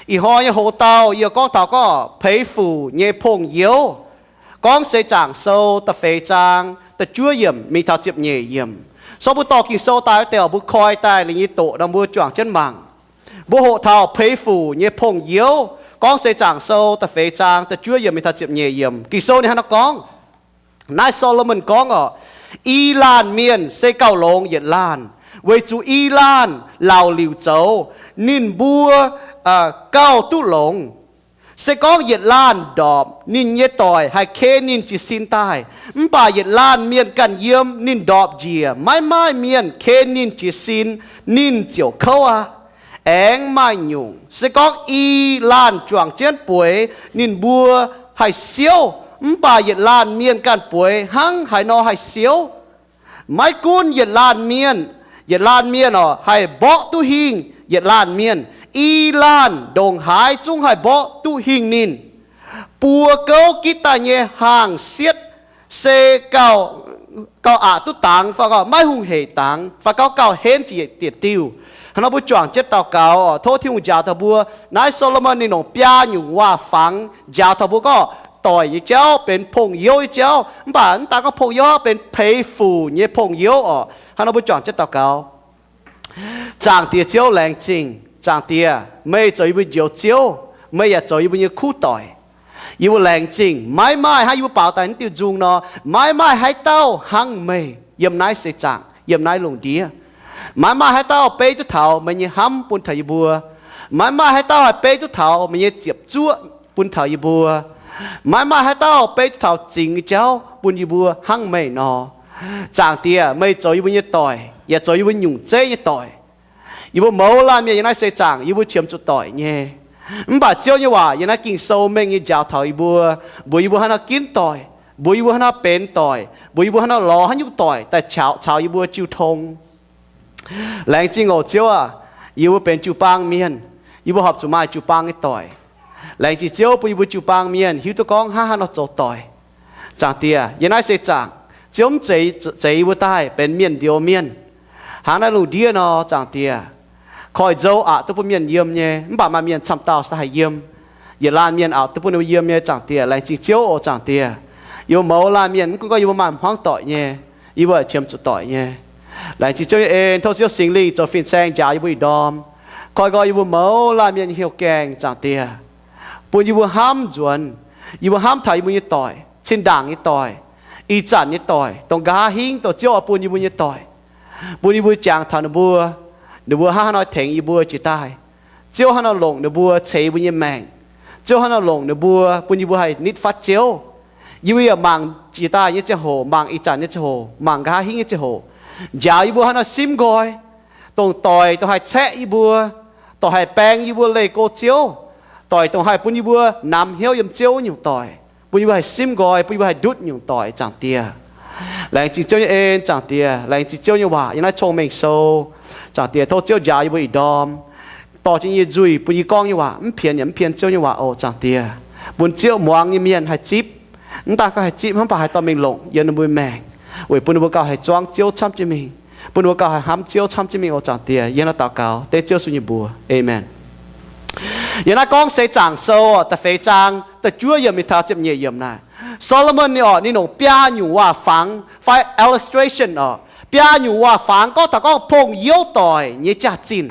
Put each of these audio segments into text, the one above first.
Ih hnoi nyei hoc-dauh yie gorngv taux gorngv peix fuc nyei pong-youz. Gorngv Seix Zaangc Sou da'feix zaang da'juov yiemc mingh taux ziepc nyeic yiemc. So mbuo dorh Ging-Sou daaih wuov deix oc, mbuo koi daaih liuz nyei doqc nor mbuo juangc jienv mangc. Mbuo hoqc taux peix fuc nyei pong-youz. Gorngv Seix Zaangc Sou da'feix zaang da'juov yiemc mingh taux ziepc nyeic yiemc. Ging-Sou ninh hnangv naaiv gorngv, naaiv Saa^lo^morn gorngv oc, I laanh mienh se gauh longx yietc laanh, weic zuqc i laanh laauc liuc zoux, ninh mbuo gauh duqv longx. Se gorngv yietc laanh ndorpc, ninh nyei doic haih ken ninh jiez sin daaih. Mv baac yietc laanh mienh ganh yiem, ninh ndorpc njiec, maiv maaih mienh ken ninh jiez sin, ninh ziouc kouv aqv. Aengx maaih nyungc, se gorngv i laanh juangc jienv bueix, ninh mbuo haih siouv. Mv baac yietc laanh mienh ganh bueix hnangv haaix nor haih siouv? Maiv gunv yietc laanh mienh, yietc laanh mienh oc, haih mborqv duqv hingh yietc laanh mienh, i laanh ndongc haaix zungv haih mborqv duqv hingh ninh. Buo gouv gitv daaih nyei haangh sietv se gauh, gauh aqc duqv dangx fai gauh maiv hungh heic dangx fai gauh gauh henv ziec diuc. Hnangv nor mbuo juangc jienv daux gaux oc, tov Tin-Hungh njaaux taux mbuo. Naaiv Saa^lo^morn ninh longc biaa nyungc waac-fangx njaaux taux mbuo gorngv doic nyei jauv benx pong-youz nyei jauv, mv baac mv daan gorngv pong-youz, benx peix fuc nyei pong-youz oc. Hnangv nor mbuo juangc jienv daux gaux. Zaangc Diex Ziouv, laengz zingh. Zaangc Diex, meih zoux yie mbuo njoux Ziouv, meih yaac zoux yie mbuo nyei kuv doic. Yie mbuo laengz zingh, maiv maaih hnangv yie mbuo baaux daaih naaiv diuh nzung nor, maiv maaih haaix dauh hnangv meih yiem naaiv seix zaangc, yiem naaiv lungh ndiev. Maiv maaih haaix dauh beiv duqv taux meih nyei hnamv bun taux yie mbuo. Maiv maaih haaix dauh haih beiv duqv taux meih nyei ziepc zuoqv bun taux yie mbuo. Maiv maaih haaix dauh beiv duqv taux zingx nyei jauv bun yie mbuo hnangv meih nor. Zaangc Diex, meih zoux yie mbuo nyei doic, yaac zoux yie mbuo nyungc zeiv nyei doic. Yie mbuo mouz laanh mienh yiem naaiv seix zaangc, yie mbuo qiemx zuqc doic nyei. Mv baac Ziouv nyei waac yiem naaiv Ging-Sou mengh nyei njaaux taux yie mbuo, mbuox yie mbuo hnangv nor ginv doic, mbuox yie mbuo hnangv nor benx doic, mbuox yie mbuo hnangv nor lorz haaix nyungc doic daaih caux, caux yie mbuo jiu tong. Laengz zingh oc Ziouv aac, yie mbuo benx jiu-baang mienh, yie mbuo horpc zuqc maaih jiu-baang nyei doic. Laengz zingh Ziouv bun yie mbuo jiu-baang mienh hiuv duqv gorngv hnangv haaix nor zoux doic. Zaangc Diex, yiem naaiv seix zaangc, Ziouv mv zeiz, zeiz yie mbuo daaih benx mienh njoux mienh. Hnangv naaiv lungh ndiev nor, Zaangc Diex, koiv-nzou aqc duqv bun mienh yiem nyei, mv baac maaih mienh camv dauh se daaih haih yiem. Yietc laanh mienh aqc duqv bun ninh mbuo yiem nyei, Zaangc Diex. Laengz zingh Ziouv oc, Zaangc Diex. Yie mbuo mouz laanh mienh mv gunv gorngv yie mbuo maaih hmuangv doic nyei, yie mbuo qiemx zuqc doic nyei. Laengz zingh Ziouv nyei en, tov Ziouv Singx Lingh zoux fin-saeng njaaux yie mbuo ih ndorm. Koiv nqoi yie mbuo mouz laanh mienh nyei hnyouv gaengh, Zaangc Diex, bun yie mbuo hnamv nzuonx. Yie mbuo hnamv taux yie mbuo nyei doic, zinh ndaangc nyei doic, ih zanc nyei doic, dongh nqa'haav hingv dongh Ziouv oix bun yie mbuo nyei doic. Bun yie mbuo jangx taux ninh mbuo, ninh mbuo hnangv haaix nor tengx yie mbuo jiex daaih. Ziouv hnangv haaix nor longc ninh mbuo ceix yie mbuo nyei maengc. Ziouv hnangv haaix nor longc ninh mbuo bun yie mbuo haih nitv fatv Ziouv. Yie mbuo yaac mangc jiex daaih nyei ziangh hoc, mangc ih zanc nyei ziangh hoc, mangc nqa'haav hingv nyei ziangh hoc, njaaux yie mbuo hnangv haaix nor simv nqoi, dongh doic dongh haih caeqv yie mbuo, doic haih baeng yie mbuo leih go Ziouv, doic dongh haih bun yie mbuo namx hnyouv yiem Ziouv nyungc doic, bun yie mbuo haih simv nqoi, bun yie mbuo haih ndutv nyungc doic, Zaangc Diex. Laengz zingh Ziouv nyei en, Zaangc Diex. Laengz zingh Ziouv nyei waac yiem naaiv Cong-Mengh Sou. Zaangc Diex, tov Ziouv njaaux yie mbuo ih ndorm, dorh jienv yie nyei nzuih bun yie gorngv nyei waac mv pienx yaac mv pienx Ziouv nyei waac oc, Zaangc Diex. Bun Ziouv muangx nyei mienh haih zipv, mv daan gorngv haih zipv hnangv, mv baac haih dorh mingh longc yiem ninh mbuo maengc, weic bun ninh mbuo gauh haih zuangv Ziouv camv jienv mingh, bun ninh mbuo gauh haih hnamv Ziouv camv jienv mingh oc, Zaangc Diex. Yie hnangv naaiv daux gaux dengv Ziouv Yesu nyei mbuox. Aamen. Yiem naaiv Gorngv Seix Zaangc Sou da'feix zaang da'juov yiemc mingh taux ziepc nyeic yiemc naaic, Saa^lo^morn ninh oc, ninh longc biaa nyungc waac-fangx fai illustration oc, biaa nyungc waac-fangx gorngv taux gorngv pong-youv doic nyei jaax-zinh.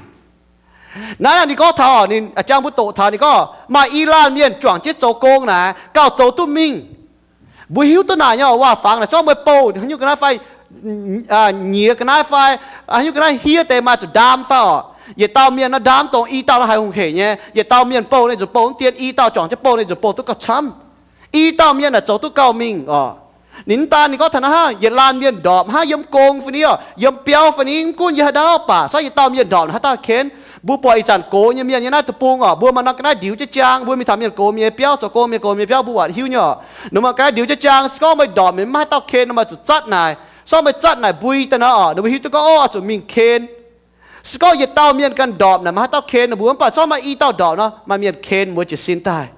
Naaiv ninh gorngv taux, ninh jang mbuo doqc taux ninh gorngv maaih i laanh mienh juangc jienv zoux gong naaic gauh zoux duqv mingh. Mbuo hiuv duqv naaic nyei waac-fangx naaic, zorqv meih bouh haaix nyungc ga'naaiv fai nyiex ga'naaiv fai haaix nyungc ga'naaiv hiev deix maaih zuqc ndaam fai oc. Yietc dauh mienh nor ndaam dongh i dauh nor haiz hungh heic nyei. Yietc dauh mienh bouh ninh zuqc bouh mv dien, i dauh juangc jienv bouh ninh zuqc bouh duqv gauh camv. I dauh mienh naaic zoux duqv gauh mingh oc. Ninh mv daan ninh gorngv taux naaiv hnangv, yietc laanh mienh ndorpc hnangv yiem gong fai ni oc, yiem biauv fai ni, mv gunv yiem haaix ndau baac, zorqv yietc dauh mienh ndorpc naaic haaix dauh ken. Mbuo buatc ih zanc gox nyei mienh nyei naaiv deic-bung oc, mbuo maaih norm ga'naaiv ndiux jienv jaang, mbuo mingh taux mienh gox mienh nyei biauv, zoux gong mienh gox mienh nyei biauv, mbuo buatc hiuv nyei oc. Ninh maaih ga'naaiv ndiux jienv jaang, se gorngv meih ndorpc ninh maiv maaih haaix dauh ken, ninh maaih zuqc zatv naaic. Se gorngv meih zatv naaic mbui daaih nor oc, ninh mbuo hiuv duqv gorngv, o, oix zuqc mingh ken. Se gorngv yietc dauh mienh ganh ndorpc naaic maaih haaix dauh ken ninh mbuo, mv baac se gorngv maaih i dauh ndorpc nor, maaih mienh ken mbuo jiez sin daaih.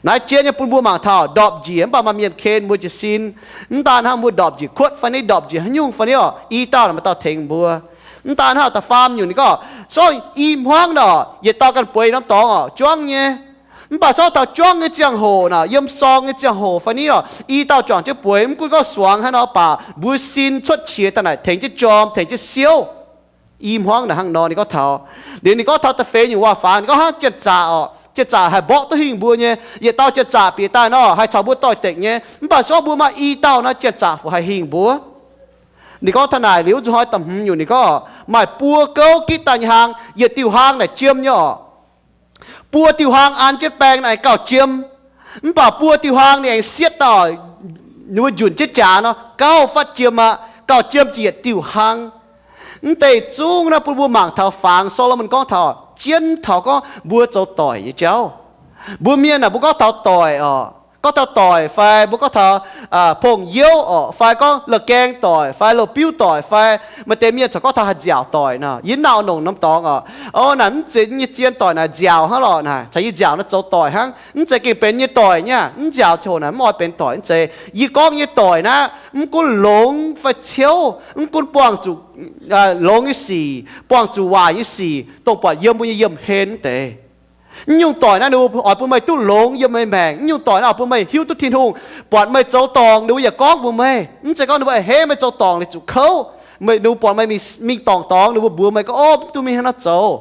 Naaiv jien nyei bun mbuo mangc taux ndorpc njiec mv baac maaih mienh ken mbuo jiez sin. Mv daan hnangv, mbuo ndorpc njiec kuotv fai ni, ndorpc njiec haaix nyungc fai ni oc, i dauh naaic maaih dauh tengx mbuo. Mv daan hnangv, da'faam nyungc ninh gorngv, sorng i hmuangv nor, yietc dauh ganh bueix norm dorngx oc, juangv nyei. Mv baac sorng taux juangv nyei ziangh hoc nor, yiem sorng nyei ziangh hoc fai ni nor, i dauh juangc jienv bueix, mv gunv gorngv suangx hnangv nor baac mbuo sin cuotv qiex daaih naaic tengx jienv jorm, tengx jienv siouv. I hmuangv naaic hnangv nor ninh gorngv taux. Liuz ninh gorngv taux da'feix nyungc waac-fangx, ninh gorngv hnangv janx-zaqc oc, janx-zaqc haih mborqv duqv hingh mbuo nyei. Yietc dauh janx-zaqc bieqc daaih nor, haih caux mbuo doix-dekc nyei. Mv baac sorng mbuo maaih i dauh nor, janx-zaqc fu haih hingh mbuo. Ninh gorngv taux naaic liuz, zuqc hnoi da'hmz nyungc ninh gorngv, maaih buo gouv gitv daaih nyei hlang, yietc diuh hlang naaic jiem nyei oc. Buo diuh hlang an jienv baeng naaic gauh jiem. Mv baac buo diuh hlang ninh aengx sietv daaih, ninh mbuo njunc jienv jaax nor, gauh fatv jiem aqv, gauh jiem jiex yietc diuh hlang. Mv deix zungv naaiv bun mbuo mangc taux fangx Solomon gorngv taux, jienv taux gorngv mbuo zoux doic nyei jauv. Mbuo mienh naaic mbuo gorngv taux doic oc, gorngv taux doic fai mbuo gorngv taux pong-youv oc, fai gorngv la'gaeng doic fai loz-biuv doic fai maaih deix mienh corc gorngv taux haih nziaauc doic nor. Yie nauc nongc norm dorngx oc, o naaic mv zeiz nyei zien doic naaic nziaauc hnangv lorqc naaic, caux yie nziaauc naaiv zoux doic hnangv. Mv zeiz gengh benx nyei doic nyei, mv nziaauc ziouc naaic mv oix benx doic. Mv zeiz yie gorngv nyei doic naaiv, mv gunv longx fai ciouv, mv gunv buangh zuqc longx nyei sic, buangh zuqc waaic nyei sic, dongh buatc yiem mbuo nyei yiem hlen mv deix. Mv nyungc doic naaiv ninh mbuo oix bun meih duqv longx yiem meih maengc. Mv nyungc doic naaiv oix bun meih hiuv duqv Tin-Hungh. Buatc meih zoux dorngc ninh mbuo yaac gorngv mbuox meih. Mv zeiz gorngv ninh mbuo a'hneiv meih zoux dorngc liuz zuqc kouv. Meih ninh mbuo buatc meih mingh dorngc dorngx ninh mbuo mbuox meih gorngv, o, mv duqv mingh hnangv naaiv zoux.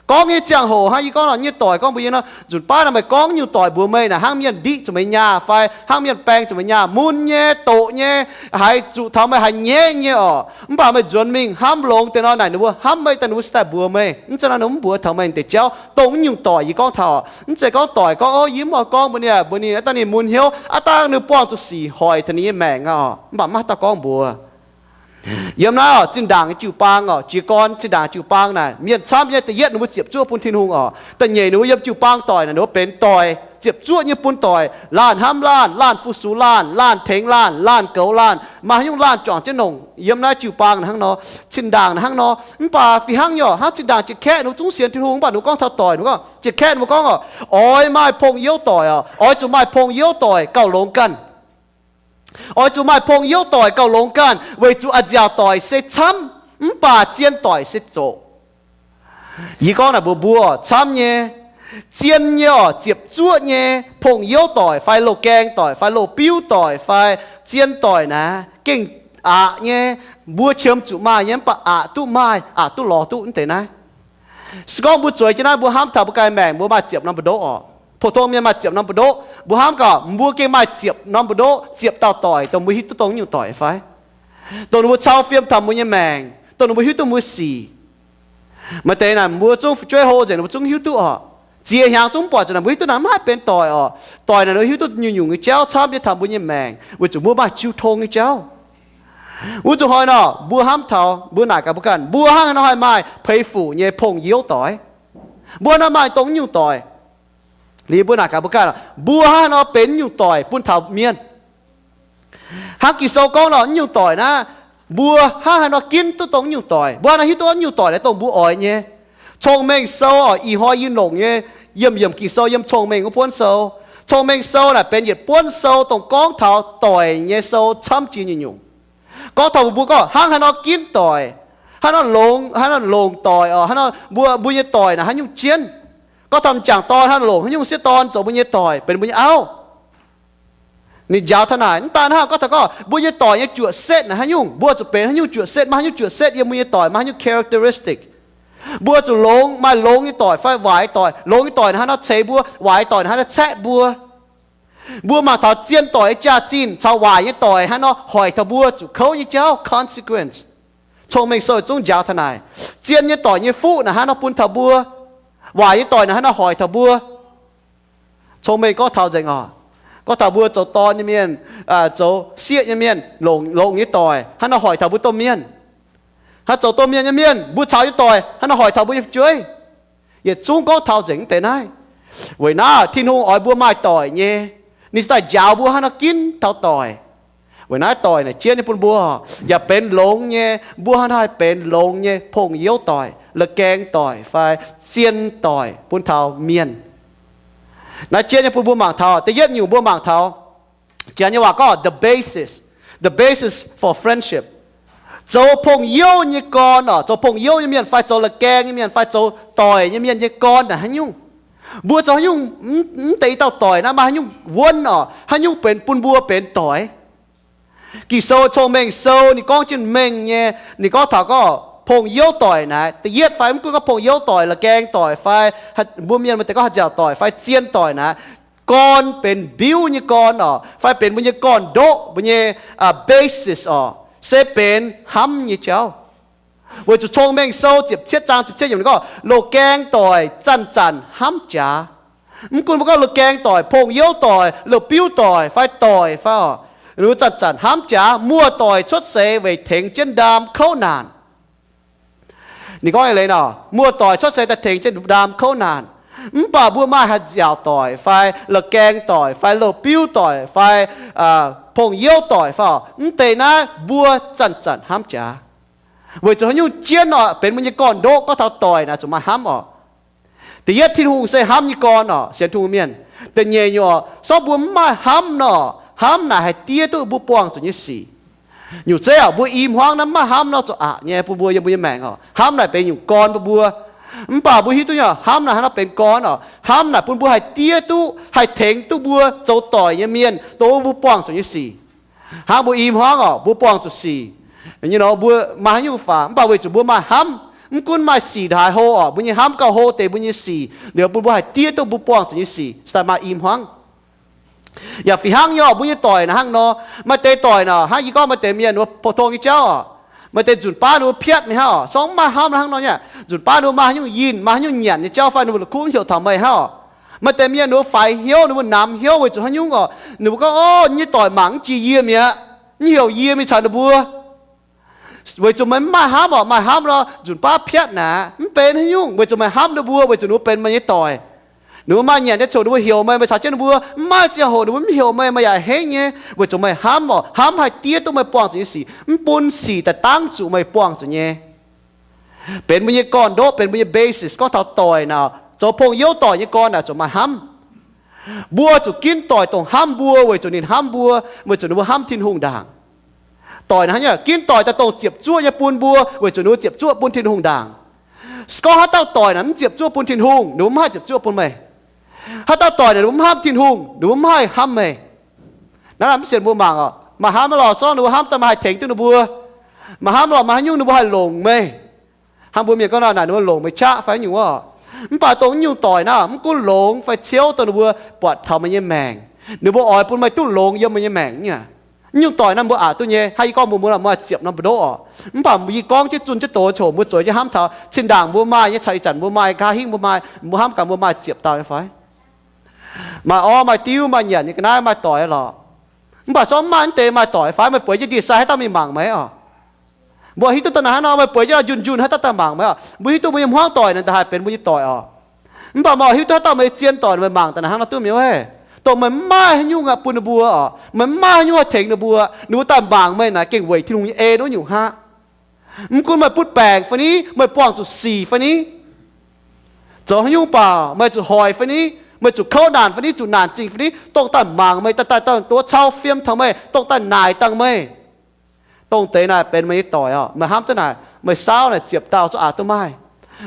Gorngv nyei ziangh hoc hnangv yie gorngv nor, nyei doic gorngv mbuox yie nor, nzunc baav naaiv meih gorngv nyungc doic mbuox meih naaic hnangv mienh ndiqv zuqc meih nyaah fai hnangv mienh baeng zuqc meih nyaah, mun nyei, doqc nyei, haiz zuqc taux meih haiz nyaiv nyei oc. Mv baac meih nzuonx mingh hnamv longx deix nor naaic ninh mbuo hnamv meih daaih ninh mbuo se daaih mbuox meih. Mv zeiz nor ninh mbuo mv mbuox taux meih deix jauv dongh mv nyungc doic yie gorngv taux. Mv zeiz gorngv doic gorngv, o, yie mv oix gorngv mbuox ninh, mbuox ninh aqv dangh ninh mun hnyouv, aqv dangh ninh buangh zuqc sic hoic taux ninh nyei maengc aqv oc, mv baac mv maaih haaix dauh gorngv mbuox. Yiem naaiv oc, zinh ndaangc nyei jiu-baang oc, jiez gorn zinh ndaangc jiu-baang naaic mienh camv nyei. Da'yietv ninh mbuo ziepc zuoqv bun Tin-Hungh oc. Da'nyeic ninh mbuo yiem jiu-baang doic naaic ninh mbuo benx doic, ziepc zuoqv nyei bun doic, laanh hnamv laanh, laanh fu-sux laanh, laanh tengx laanh, laanh goux laanh, maaih haaix nyungc laanh juangc jienv nongc. Yiem naaiv jiu-baang naaic hnangv nor, zinh ndaangc naaic hnangv nor. Mv baac fih hnangv nyei oc, hnangv zinh ndaangc jiex kaeqv ninh mbuo zungv sienx Tin-Hungh, mv baac ninh mbuo gorngv taux doic, ninh mbuo gorngv, jiex kaeqv ninh mbuo gorngv oc, oix maaih pong-youv doic oc, oix zuqc maaih pong-youv doic gauh longx ganh. Oix zuqc maaih pong-youv doic gauh longx ganh, weic zuqc a'nziaauc doic se camv, mv baac zien doic se zoqc. Yie gorngv naaic mbuox mbuo oc, camv nyei, zien nyei oc, ziepc zuoqv nyei pong-youv doic fai loz-gaeng doic fai loz-biuv doic fai zien doic naaic gengh aqc nyei. Mbuo qiemx zuqc maaih nyei, mv baac aqc duqv maaih, aqc duqv lorz duqv mv deix naaiv. Se gorngv mbuo zueiz jienv naaiv, mbuo hnamv taux mbuo ganh maengc mbuo maaih ziepc norm mbu'ndoqv oc. Pou-tong mienh maaih ziepc norm mbu'ndoqv. Mbuo hnamv gaax, mbuo gengh maaih ziepc norm mbu'ndoqv, ziepc dauh doic, dongh mbuo hiuv duqv dongh nyungc doic fai, dongh ninh mbuo cau fiem taux mbuo nyei maengc, dongh ninh mbuo hiuv duqv mbuo sic. Maaih deix naaic mbuo zungv fu'jueiv hlo nzengc, ninh mbuo zungv hiuv duqv oc. Ziex hnyangx zungv mv buatc, zuqc naaic mbuo hiuv duqv naaic mv haih benx doic oc. Doic naaic ninh hiuv duqv nyungc-nyungc nyei jauv camv nyei taux mbuo nyei maengc, weic zuqc mbuo maaih jiu tong nyei jauv. Wuov zuqc hnoi nor, mbuo hnamv taux, mbuo naaic gaax mbuo ganh, mbuo hnangv haaix nor haih maaih peix fuc nyei pong-youv doic? Mbuo hnangv haaix nor maaih dongh nyungc doic? Liuz mbuo naaic gaax mbuo ganh, mbuo hnangv haaix nor benx nyungc doic bun taux mienh? Hnangv Ging-Sou gorngv nor, nyungc doic naaiv, mbuo hnangv haaix nor ginv duqv dongh nyungc doic? Mbuo hnangv haaix nor hiuv duqv nyungc doic naaiv dongh mbuo oix nyei? Cong-Mengh Sou oc, ih hnoi yie longc nyei, yiem yiemc Ging-Sou, yiem Cong-Mengh wuov buonv sou. Cong-Mengh Sou naaic benx yietc buonv sou dongh gorngv taux doic nyei sou camv jiex nyungc-nyungc. Gorngv taux mbuo, mbuo gorngv hnangv haaix nor ginv doic, hnangv haaix nor longx, hnangv haaix nor longc doic oc, hnangv haaix nor mbuo, mbuo nyei doic naaic haaix nyungc jienv. Gorngv taux m'jangc dorn hnangv haaix nor longc haaix nyungc sieqv dorn zoux mbuo nyei doic, benx mbuo nyei auv. Ninh njaaux taux naaic, mv daan hnangv, gorngv taux gorngv mbuo nyei doic nyei juoqc setv naaic haaix nyungc, mbuo zuqc benx haaix nyungc juoqc setv, maaih haaix nyungc juoqc setv yiem mbuo nyei doic, maaih haaix nyungc characteristic. Mbuo zuqc longx, maaih longx nyei doic fai waaic nyei doic. Longx nyei doic naaic hnangv haaix nor ceix mbuo, waaic nyei doic naaic hnangv haaix nor caeqv mbuo. Mbuo mangc taux zien doic nyei jaax-zinh caux waaic nyei doic hnangv haaix nor hoic taux mbuo zuqc kouv nyei jauv, consequence. Cong-Mengh Sou zungv njaaux taux naaic, zien nyei doic nyei fuqv naaic hnangv haaix nor bun taux mbuo, waaic nyei doic naaic hnangv haaix nor hoic taux mbuo. Cong-Mengh gorngv taux nzengc oc. Gorngv taux mbuo zoux dorn nyei mienh, zoux sieqv nyei mienh, longc, longc nyei doic hnangv haaix nor hoic taux mbuo domh mienh. Hnangv zoux domh mienh nyei mienh, mbuo caux nyei doic hnangv haaix nor hoic taux mbuo nyei fu'jueiv. Yietc zungv gorngv taux nzengc mv deix naaiv. Weic naaiv Tin-Hungh oix mbuo maaih doic nyei. Ninh se daaih njaaux mbuo hnangv haaix nor ginv taux doic. Weic naaiv doic naaic jienv nyei bun mbuo, yaac benx longx nyei, mbuo hnangv haaix nor haih benx longx nyei pong-youv doic, la'gaeng doic fai zien doic bun taux mienh. Naaiv jienv nyei bun mbuo mangc taux, da'yietv nyungc mbuo mangc taux, Janx nyei waac gorngv the basis, the basis for friendship. Zoux pong-youv nyei gorn oc, zoux pong-youv nyei mienh fai zoux la'gaeng nyei mienh fai zoux doic nyei mienh nyei gorn naaic haaix nyungc? Mbuo zoux haaix nyungc? Mv deix i dauh doic naaiv maaih haaix nyungc wuonv oc? Haaix nyungc benx bun mbuo benx doic? Ging-Sou Cong-Mengh Sou ninh gorngv jienv mengh nyei, ninh gorngv taux gorngv pong-youv doic naaic, da'yietv fai mv gunv gorngv pong-youv doic, la'gaeng doic fai mbuo mienh maaih deix gorngv haaix nziaauc doic fai zien doic naaic, gorn benx mbiuv nyei gorn oc, fai benx mbuo nyei gorn-ndoqv, mbuo nyei basis oc, se benx hnamv nyei jauv. Weic zuqc Cong-Mengh Sou ziepc cietv zaang ziepc cietv yiemc ninh gorngv, loz-gaeng doic zanc-zanc hnamv jaax. Mv gunv mbuo gorngv loz-gaeng doic, pong-youv doic, loz-biuv doic fai doic fai oc, ninh mbuo zanc-zanc hnamv jaax. Muoz-doic cuotv seix weic tengx jienv ndaam kouv naanc. Ninh gorngv eix leiz nor, muoz-doic cuotv seix daaih tengx jienv ndaam kouv naanc. Mv baac mbuo maaih haaix nziaauc doic fai la'gaeng doic fai loz-biuv doic fai pong-youv doic fai oc, mv deix naaiv mbuo zanc-zanc hnamv jaax. Weic zuqc haaix nyungc jienv oc, benx mbuo nyei gorn-ndoqv gorngv taux doic naaic zuqc maaih hnamv oc. Da'yietv, Tin-Hungh se hnamv nyei gorn oc, sienx Tin-Hungh mienh. Da'nyeic nyungc oc, se gorngv mbuo mv maaih hnamv nor, hnamv naaic haih diev duqv mbuo buangh zuqc nyei sic. Nyungc zeiv oc, mbuo i hmuangv naaiv mv maaih hnamv nor zuqc aqc nyei bun mbuo yiem mbuo nyei maengc oc. Hnamv naaic benx nyungc gorn bun mbuo. Mv baac mbuo hiuv duqv nyei oc, hnamv naaic hnangv nor benx gorn oc. Hnamv naaic bun mbuo haih diev duqv, haih tengx duqv mbuo zoux doic nyei mienh, dongh mbuo buangh zuqc nyei sic. Hnangv mbuo i hmuangv oc, mbuo buangh zuqc sic nyei nor, mbuo maaih haaix nyungc faaux? Mv baac weic zuqc mbuo maaih hnamv, mv gunv maaih sic ndongc haaix hlo oc, mbuo nyei hnamv gauh hlo deix mbuo nyei sic, liuz bun mbuo haih diev duqv mbuo buangh zuqc nyei sic, se daaih maaih i hmuangv. Yaac fih hnangv nyei oc, mbuo nyei doic naaic hnangv nor. Maaih deix doic naaic hnangv yie gorngv maaih deix mienh ninh mbuo pou-tong nyei jauv oc, maaih deix nzunc baav ninh mbuo piatv mingh hnangv oc, se gorngv mv maaih hnamv hnangv nor nyei. Nzunc baav ninh mbuo maaih haaix nyungc yinh, maaih haaix nyungc nyanc nyei jauv fai ninh mbuo la'kuqv mv heuc taux meih hnangv oc. Maaih deix mienh ninh mbuo faix hnyouv, ninh mbuo namx hnyouv weic zuqc haaix nyungc oc, ninh mbuo gorngv, Ov, nyei doic mangc mv jiex yie mi'aqv, mv heuc yie mingh caux ninh mbuo. Weic zuqc meih mv maaih hnamv oc, maaih hnamv nor nzunc baav piatv naaic, mv benx haaix nyungc. Weic zuqc meih hnamv ninh mbuo, weic zuqc ninh mbuo benx meih nyei doic. Ninh mbuo maaih nyanc nyei coc ninh mbuo heuc meih, meih caux jienv ninh mbuo. Mv maaih ziangh hoc ninh mbuo mv heuc meih, meih yaac a'hneiv nyei, weic zuqc meih hnamv oc. Hnamv haih diev duqv meih buangh zuqc nyei sic, mv bun sic daaih dangv zuqc meih buangh zuqc nyei. Benx mbuo nyei gorn-ndoqv, benx mbuo nyei basis. Gorngv taux doic naaic, zoux pong-youv doic nyei gorn naaic zuqc maaih hnamv. Mbuo zuqc ginv doic dongh hnamv mbuo weic zuqc ninh hnamv mbuo, weic zuqc ninh mbuo hnamv Tin-Hungh ndaangc. Doic naaic hnangv nyei, ginv doic daaih dongh ziepc zuoqv nyei bun mbuo weic zuqc ninh mbuo ziepc zuoqv bun Tin-Hungh ndaangc. Se gorngv haaix dauh doic naaic mv ziepc zuoqv bun Tin-Hungh, ninh mbuo mv haih ziepc zuoqv bun meih. Haaix dauh doic naaic ninh mbuo mv hnamv Tin-Hungh, ninh mbuo mv haih hnamv meih. Naaiv mv sienx mbuo mangc oc, maaih hnamv lorqc, se gorngv ninh mbuo hnamv daaih meih haih tengx duqv ninh mbuo. Maaih hnamv lorqc, maaih haaix nyungc ninh mbuo haih longc meih. Hnangv mbuo mienh gorngv nor naaic, ninh mbuo longc meih qaqv fai haaix nyungc wuov. Mv baac dongh nyungc doic naaiv mv gunv longx fai ciouv dongh ninh mbuo buatc taux meih nyei maengc, ninh mbuo oix bun meih duqv longx yiem meih nyei maengc nyei. Nyungc doic naaiv mbuo aqc duqv nyei. Hnangv yie gorngv mbuo, mbuo maaih ziepc norm ndoqv oc. Mv baac yie gorngv jienv zunh jienv doz coc mbuo zueiz jienv hnamv taux zinh ndaangc mbuo maaih nyei, caux ih zanc mbuo maaih, nqa'haav hingv mbuo maaih, mbuo hnamv gaax mbuo maaih ziepc dauh nyei fai? Maaih orv, maaih diuv, maaih nyanc nyei ga'naaiv, maaih doic lorqc. Mv baac se gorngv mv maaih naaiv deix maaih doic fai? Meih bueix jienv ndie-sai haaix dauh mingh mangc meih oc? Mbuo hiuv duqv daaih naaic hnangv nor, meih bueix jienv njunh njunh haaix dauh daaih mangc meih oc? Mbuo hiuv duqv mbuo nyei hmuangv doic naaic da'haaix benx mbuo nyei doic oc. Mv baac meih hiuv duqv haaix dauh meih nyei zien doic, meih mangc daaih naaic hnangv nor duqv mienh oc. Dongh meih mv maaih haaix nyungc bun ninh mbuo oc, meih mv maaih haaix nyungc haih tengx ninh mbuo, ninh mbuo daaih mangc meih naaic gengh weic Tin-Hungh nyei en wuov nyungc hnangv. Mv gunv meih butv baengc fai ni, meih buangh zuqc sic fai ni, zoux haaix nyungc baac meih zuqc hoic fai ni, meih zuqc kouv naanc fai ni, zuqc naanc zingh fai ni, dongh daaih mangc meih, daaih, daaih, daaih duqv cau fiem taux meih, dongh daaih naaic dangh meih. Dongh deix naaic benx meih nyei doic oc. Meih hnamv duqv naaic, meih saauv naaic ziepc dauh zungv aqc duqv maaih.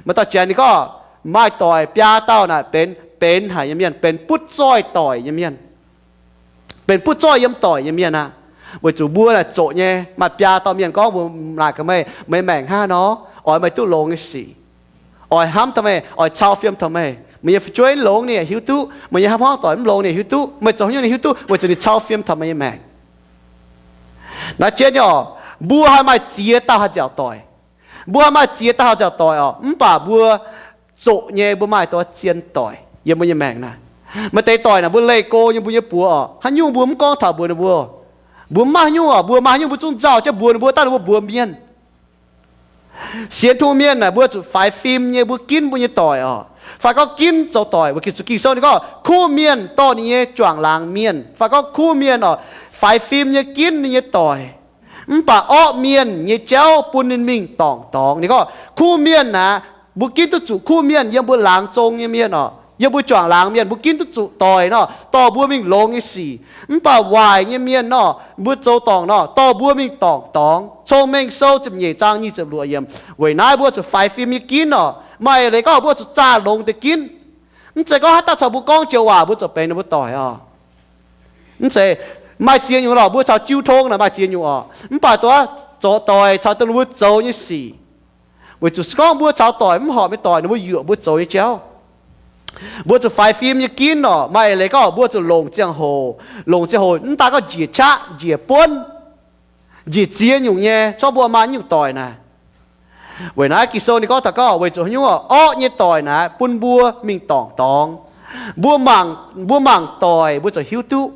Meih dauh janx ninh gorngv maaih doic biaa dauh naaic benx, benx haic nyei mienh, benx butv zoih doic nyei mienh, benx butv zoih yiem doic nyei mienh aqv. Weic zuqc mbuo naaic zoqc nyei. Maaih biaa dauh mienh gorngv mbuo naaic gaax meih, meih maengc hnangv haaix nor, oix meih duqv longx nyei sic, oix hnamv taux meih, oix cau fiem taux meih. Meih nyei fu'jueiv longx ninh yaac hiuv duqv, meih nyei hmuangv doic mv longx ninh yaac hiuv duqv, meih zoux haaix nyungc ninh hiuv duqv, weic zuqc ninh cau fiem taux meih nyei maengc. Naaiv jienv nyei oc, mbuo haih maaih ziex dauh haaix nziaauc doic. Mbuo haih maaih ziex dauh haaix nziaauc doic oc, mv baac mbuo zoqc nyei mbuo maaih deix zien doic yiem mbuo nyei maengc naaic. Maaih deix doic naaic mbuo leih go nyei mbuo nyei buoz oc, haaix nyungc mbuo mv gorngv taux mbuox ninh mbuo. Mbuo mv maaih haaix nyungc oc, mbuo maaih haaix nyungc mbuo zungv nzauh jienv mbuox ninh mbuo, daaih ninh mbuo mbuox mienh. Sienx Tin-Hungh mienh naaic mbuo zuqc faix fim nyei mbuo ginv mbuo nyei doic oc. Fai gorngv ginv zoux doic, weic zuqc Ging-Sou ninh gorngv kuv mienh dorh ninh nyei juangc laangz mienh. Fai gorngv kuv mienh oc, faix fim nyei ginv ninh nyei doic. Mv baac orqv mienh nyei jauv bun ninh mingh dorngc dorngx. Ninh gorngv kuv mienh naaic, mbuo ginv duqv zuqc kuv mienh yiem mbuo laangz zong nyei mienh oc. Yiem mbuo juangc laangz mienh mbuo ginv duqv zuqc doic nor, dorh mbuo mingh longx nyei sic. Mv baac waaic nyei mienh nor, mbuo zoux dorngc nor, dorh mbuo mingh dorngc dorngx. Cong-Mengh Sou ziepc nyeic zaang nyic ziepc luoqc yiemc. Weic naaiv mbuo zuqc faix fim nyei ginv nor, maaih leiz gorngv mbuo zuqc zaah longx deix ginv. Mv zeiz gorngv haaix dauh caux mbuo gorngv joux waac mbuo zuqc benx ninh mbuo doic oc. Mv zeiz, maaih ziex nyungc lorqc, mbuo caux jiu tong naaic maaih ziex nyungc oc. Mv baac doic, zoux doic caux dongh ninh mbuo zoux nyei sic. Weic zuqc se gorngv mbuo caux doic mv horpc nyei doic, ninh mbuo yuoqc mbuo zoux nyei jauv. Mbuo zuqc faix fim nyei ginv oc. Maaih leiz gorngv mbuo zuqc longc ziangh hoc, longc ziangh hoc mv daaih gorngv njiec qaqv, njiec buonv, njiec ziex nyungc nyei, corc mbuo maaih nyungc doic naaic. Weic naaiv Ging-Sou ninh gorngv taux gorngv weic zuqc haaix nyungc orqc, orqv nyei doic naaic bun mbuo mingh dorngc dorngx. Mbuo mangc, mbuo mangc doic mbuo ziouc hiuv duqv.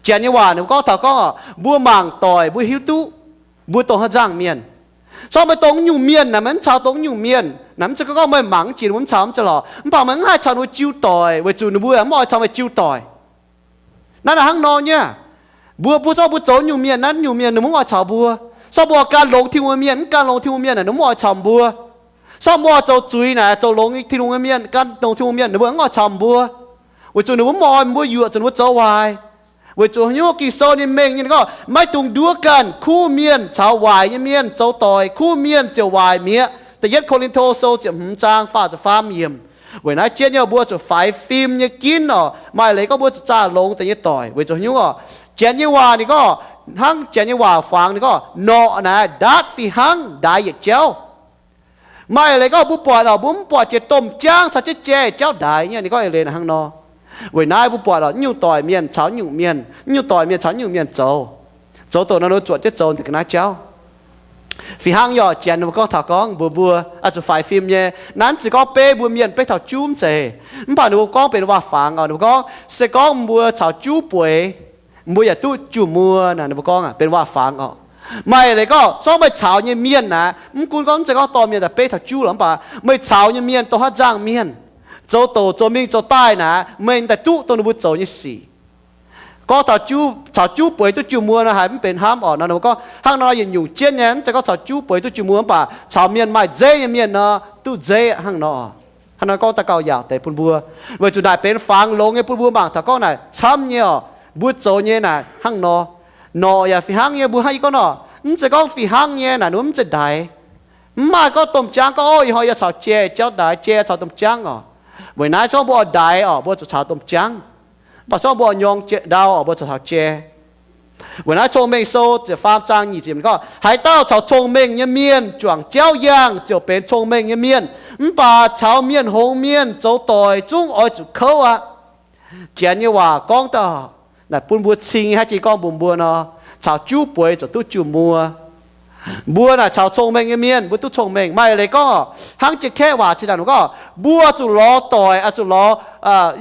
Janx nyei waac ninh mbuo gorngv taux gorngv orqc, mbuo mangc doic mbuo hiuv duqv mbuo dongh haaix nzangc mienh. Corc meih dongh nyungc mienh naaic, meih mv caux dongh nyungc mienh naaic, mv zeiz gorngv meih mangc jiex mbuo mv caux, mv zeiz lorqc. Mv baac meih mv haih caux ninh mbuo jiu doic weic zuqc ninh mbuo mv oix caux meih jiu doic. Naaiv naaic hnangv nor nyei. Mbuo, mbuo zorqv mbuo zoux nyungc mienh, naaiv nyungc mienh ninh mv oix caux mbuo. Zorqv mbuo gan longx Tin-Hungh mienh, mv gan longx Tin-Hungh mienh naaic ninh mv oix caux mbuo. Zorqv mbuo zoux zuiz naaic, zoux longx Tin-Hungh mienh, gan longx Tin-Hungh mienh ninh mbuo mv oix caux mbuo, weic zuqc ninh mbuo mv oix mbuo yuoqc zuqc ninh mbuo zoux waaic. Weic zuqc haaix nyungc Ging-Sou ninh mengh nyei ninh gorngv, maiv dungx nduov ganh. Kuv mienh caux waaic nyei mienh zoux doic, kuv mienh ziouc waaic mi'aqv. Da'yietv Ko^lin^to Sou ziepc hmz zaang faah ziepc faam yiemc. Weic naaiv jienv nyei mbuo zuqc faix fim nyei ginv orqc. Maaih leiz gorngv mbuo zuqc zaah longx deix nyei doic weic zuqc haaix nyungc orqc? Janx nyei waac ninh gorngv, hnangv Janx nyei waac fangx ninh gorngv, norqc naaic ndaatv fih hnangv ndaix yietc jauv. Maaih leiz gorngv mbuo buatc orqc, mbuo mv buatc jiex domh jaangv caux jienv jai jauv ndaix nyei. Ninh gorngv eix leiz naaic hnangv nor. Weic naaiv mbuo buatc orqc, nyungc doic mienh caux nyungc mienh, nyungc doic mienh caux nyungc mienh zoux, zoux dongh nor ninh mbuo zuotc jienv zoux deix ga'naaiv jauv. Fih hnangv yie orqc, Janx ninh mbuo gorngv taux gorngv mbuox mbuo, oix zuqc faix fim nyei. Naaiv mv zeiz gorngv beiv mbuo mienh beiv taux juv, mv zeiz. Mv baac ninh mbuo gorngv benx waac-fangx orqc, ninh mbuo gorngv se gorngv mbuo caux juv bueix, mbuo yaac duqv juv-muoz naaic, ninh mbuo gorngv benx waac-fangx orqc. Maaih leiz gorngv zorqv meih caux nyei mienh naaic, mv gunv gorngv mv zeiz gorngv dorh mienh daaih beiv taux juv lorqc, mv baac meih caux nyei mienh dongh haaix nzangc mienh, zoux douc zoux mingh zoux daaih naaic, meih daaih duqv dongh ninh mbuo zoux nyei sic. Gorngv caux juv bueix duqv juv-muoz nor haiz mv benx hnamv orqc nor, ninh mbuo gorngv hnangv nor yietc nyungc jienv nyei. Mv zeiz gorngv caux juv bueix duqv juv-muoz, mv baac caux mienh maaih nzeiv nyei mienh nor duqv nzeiv aqv hnangv nor. Hnangv nor gorngv daaih gauh yaac deix bun mbuo, weic zuqc naaic benx fangx longx nyei bun mbuo mangc taux gorngv naaic camv nyei orqc, mbuo zoux nyei naaic hnangv nor. Norqc yaac fih hnangv nyei, mbuo hnangv yie gorngv nor, mv zeiz gorngv fih hnangv nyei naaic ninh mbuo mv zeiz ndaix. Mv maaih gorngv domh jaangv gorngv, ov, ih hnoi yie caux jai jauv ndaix, jai caux domh jaangv orqc. Weic naaiv zorqv mbuo oix ndaix orqc, mbuo zuqc caux domh jaangv. Mv baac zorqv mbuo oix nyorng ndau orqc, mbuo zuqc caux jai. Weic naaiv Cong-Mengh Sou ziepc faam zaang nyic ziepc gorngv, haaix dauh caux cong-mengh nyei mienh juangc jauv yangh ziouc benx cong-mengh nyei mienh, mv baac caux mienh hngongx mienh zoux doic zungv oix zuqc kouv aqv. Janx nyei waac gorngv dauh naaic bun mbuo cing haiv jiex gorngv mbuox mbuo nor, caux juv bueix ziouc duqv juv-muoz. Mbuo naaic caux cong-mengh nyei mienh mbuo duqv cong-mengh. Maaih leiz gorngv hnangv jiex kaeqv waac cin-ndaangc gorngv, mbuo zuqc lorz doic, oix zuqc lorz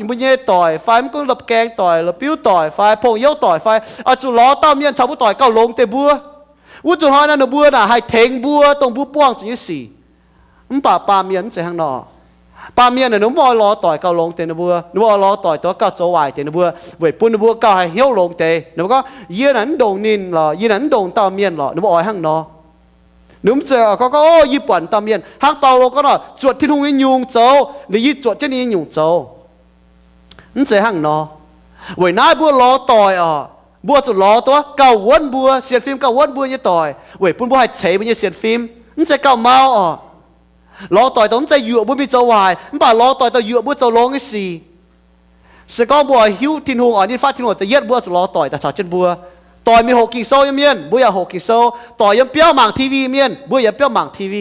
mbuo nyei doic fai mv gunv la'gaeng doic, la'biuv doic fai pong-youv doic fai, oix zuqc lorz dauh mienh caux mbuo doic gauh longx deix mbuo. Wuov zuqc hnoi naaic ninh mbuo naaic haih tengx mbuo dongh mbuo buangh zuqc nyei sic. Mv baac baamh mienh mv zeiz hnangv nor. Baamh mienh naaic ninh mbuo mv oix lorz doic gauh longx deix ninh mbuo. Ninh mbuo oix lorz doic dongh gauh zoux waaic deix ninh mbuo, weic bun ninh mbuo gauh haih hnyouv longx deix. Ninh mbuo gorngv, yie naaic mv ndongc ninh lorqc, yie naaic mv ndongc dauh mienh lorqc, ninh mbuo oix hnangv nor. Ninh mv zeiz gorngv, ov, yie buatc dauh mienh hnangv Baulo gorngv nor, zuotc Tin-Hungh nyei nyungc zoux, liuz yie zuotc jienv ninh nyei nyungc zoux. Mv zeiz hnangv nor. Weic naaiv mbuo lorz doic orqc, mbuo zuqc lorz dongh gauh wuonv mbuo, sienx fim gauh wuonv mbuo nyei doic, weic bun mbuo haih ceix mbuo nyei sienx fim. Mv zeiz gauh mau orqc. Lorz doic dongh mv zeiz yuoqc mbuo mingh zoux waaic, mv baac lorz doic dongh yuoqc mbuo zoux longx nyei sic. Se gorngv mbuo oix hiuv Tin-Hungh, oix ninh fatv Tin-Hungh, da'yietv mbuo zuqc lorz doic daaih caux jienv mbuo. Doic mingh hoqc Ging-Sou nyei mienh, mbuo yaac hoqc Ging-Sou. Doic yiem biauv mangc T V mienh, mbuo yiem biauv mangc T V.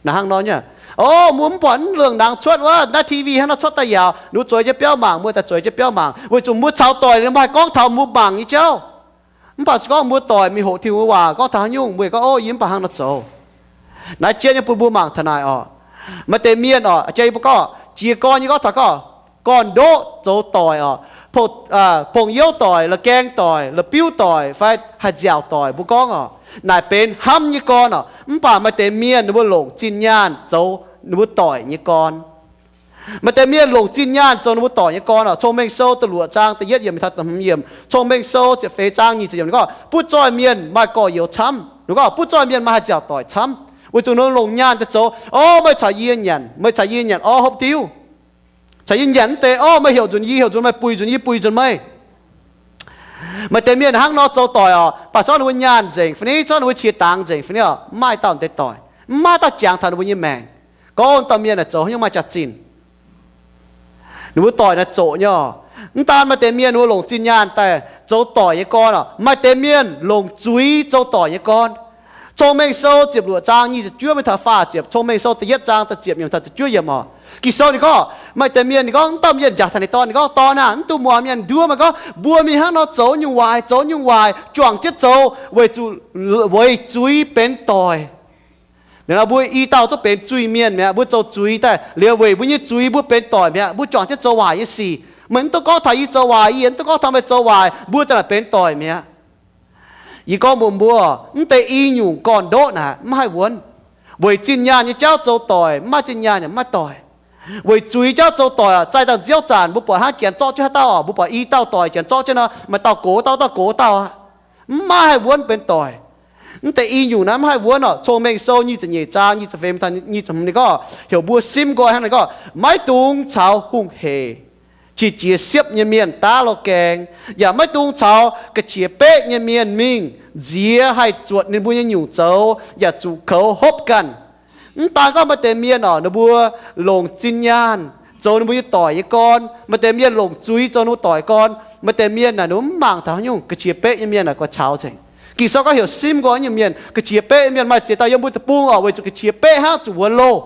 Naaic hnangv nor nyei. O, mbuo mv buatc mv longc nangx cuotv wuov, naaiv T V hnangv nor cuotv daaih yaac, ninh mbuo zueiz jienv biauv mangc, mbuo daaih zueiz jienv biauv mangc. Weic zuqc mbuo caux doic ninh mbuo haih gorngv taux mbuo mangc nyei jauv. Mv baac se gorngv mbuo doic mingh hoqc Tin-Hungh waac gorngv taux haaix nyungc, mbuo gorngv, ov, yie mv baac hnangv nor zoux. Naaiv jienv nyei bun mbuo mangc taux naaic orqc. Maaih deix mienh orqc, jiex mbuo gorngv, jiez gorn nyei gorngv taux gorngv, gorn-ndoqv zoux doic orqc, pong-youv doic, la'gaeng doic, la'biuv doic fai haih nziaauc doic mbuo gorngv orqc, naaic benx hnamv nyei gorn orqc. Mv baac maaih deix mienh ninh mbuo longc zinh nyaanh zoux ninh mbuo doic nyei gorn. Maaih deix mienh longc zinh nyaanh zoux ninh mbuo doic nyei gorn orqc. Cong-Mengh Sou da'luoqc zaang da'yietv yiemc taux da'hmz yiemc, Cong-Mengh Sou ziepc feix zaang nyic ziepc yiemc gorngv, butv zoih mienh maaih gorx-youz camv. Ninh gorngv butv zoih mienh maaih haih nziaauc doic camv, weic zuqc ninh longc nyaanh daaih zoux. O, meih caux yie nyanc, meih caux yie nyanc orv hopv diuv. Caux yie nyanc mv deix, orv, meih heuc nzunc yie, heuc nzunc meih, buih nzunc yie, buih nzunc meih. Maaih deix mienh hnangv nor zoux doic oc, baac zorqv ninh mbuo nyaanh nzengc fai ni, zorqv ninh mbuo qiex dangx nzengc fai ni oc, mv maaih dauh deix doic, mv maaih dauh jangx taux ninh mbuo nyei maengc. Gorngv dauh mienh naaic zoux haaix nyungc maaih jaax-zinh. Ninh mbuo doic naaic zoqc nyei oc. Mv daan maaih deix mienh ninh mbuo longc zinh nyaanh daaih zoux doic nyei gorn oc. Maaih deix mienh longc zuiz zoux doic nyei gorn. Cong-Mengh Sou ziepc luoqc zaang nyic ziepc juov mingh taux faah ziepc, Cong-Mengh Sou da'yietv zaang da'ziepc yiemc taux da'juov yiemc oc. Ging-Sou ninh gorngv, maaih deix mienh ninh gorngv, mv dauh mienh njaaux taux ninh dorn, ninh gorngv, Dorn aah, mv dungx muangx mienh nduov. Maaih gorngv mbuo mingh hnangv nor zoux nyungc waaic, zoux nyungc waaic, juangc jienv zoux weic zuqc, weic zuiz benx doic. Liuz nor mbuo i dauh zungv benx zuiz-mienh mi'aqv. Mbuo zoux zuiz daaih liuz weic mbuo nyei zuiz mbuo benx doic mi'aqv. Mbuo juangc jienv zoux waaic nyei sic. Meih mv dungx gorngv taux yie zoux waaic, yie mv dungx gorngv taux meih zoux waaic, mbuo za'gengh benx doic mi'aqv. Yie gorngv mbuox mbuo, mv deix i nyungc gorn-ndoqv naaic mv haih wuonv. Weic zinh nyaanh nyei jauv zoux doic, mv maaih zinh nyaanh yaac mv maaih doic. Weic zuiz jauv zoux doic oc, zaih dauh nziouv zanc mbuo buatc hnangv janx zorqv jienv haaix dauh oc, mbuo buatc i dauh doic, janx zorqv jienv nor, maaih dauh gox dauh, dauh gox dauh aqv. Mv maaih haih wuonv benx doic. Mv deix i nyungc naaiv mv haih wuonv oc. Cong-Mengh Sou nyic ziepc nyeic zaang nyic ziepc feix mingh taux nyic ziepc hmz ninh gorngv, heuc mbuo simv nqoi hnangv naaic gorngv, maiv dungx caux hungh hec, qiex jiez siepv nyei mienh daav loz-gaeng, yaac maiv dungx caux ga'qiex beqv nyei mienh mingh nziex haih zuotc ninh mbuo nyei nyungc zoux yaac zuqc koux hopv ganh. Mv daan gorngv maaih deix mienh oc, ninh mbuo longc zinh nyaanh zoux ninh mbuo nyei doic nyei gorn. Maaih deix mienh longc zuiz zoux ninh mbuo doic gorn. Maaih deix mienh naaic ninh mbuo mv mangc taux haaix nyungc, ga'qiex beqv nyei mienh naaic guaix caux nzengc. Ging-Sou gorngv heuc simv nqoi nyungc mienh, ga'qiex beqv nyei mienh maaih ziex dauh yiem mbuo deic-bung oc, weic zuqc ga'qiex beqv hnangv zuqc wuonx loh.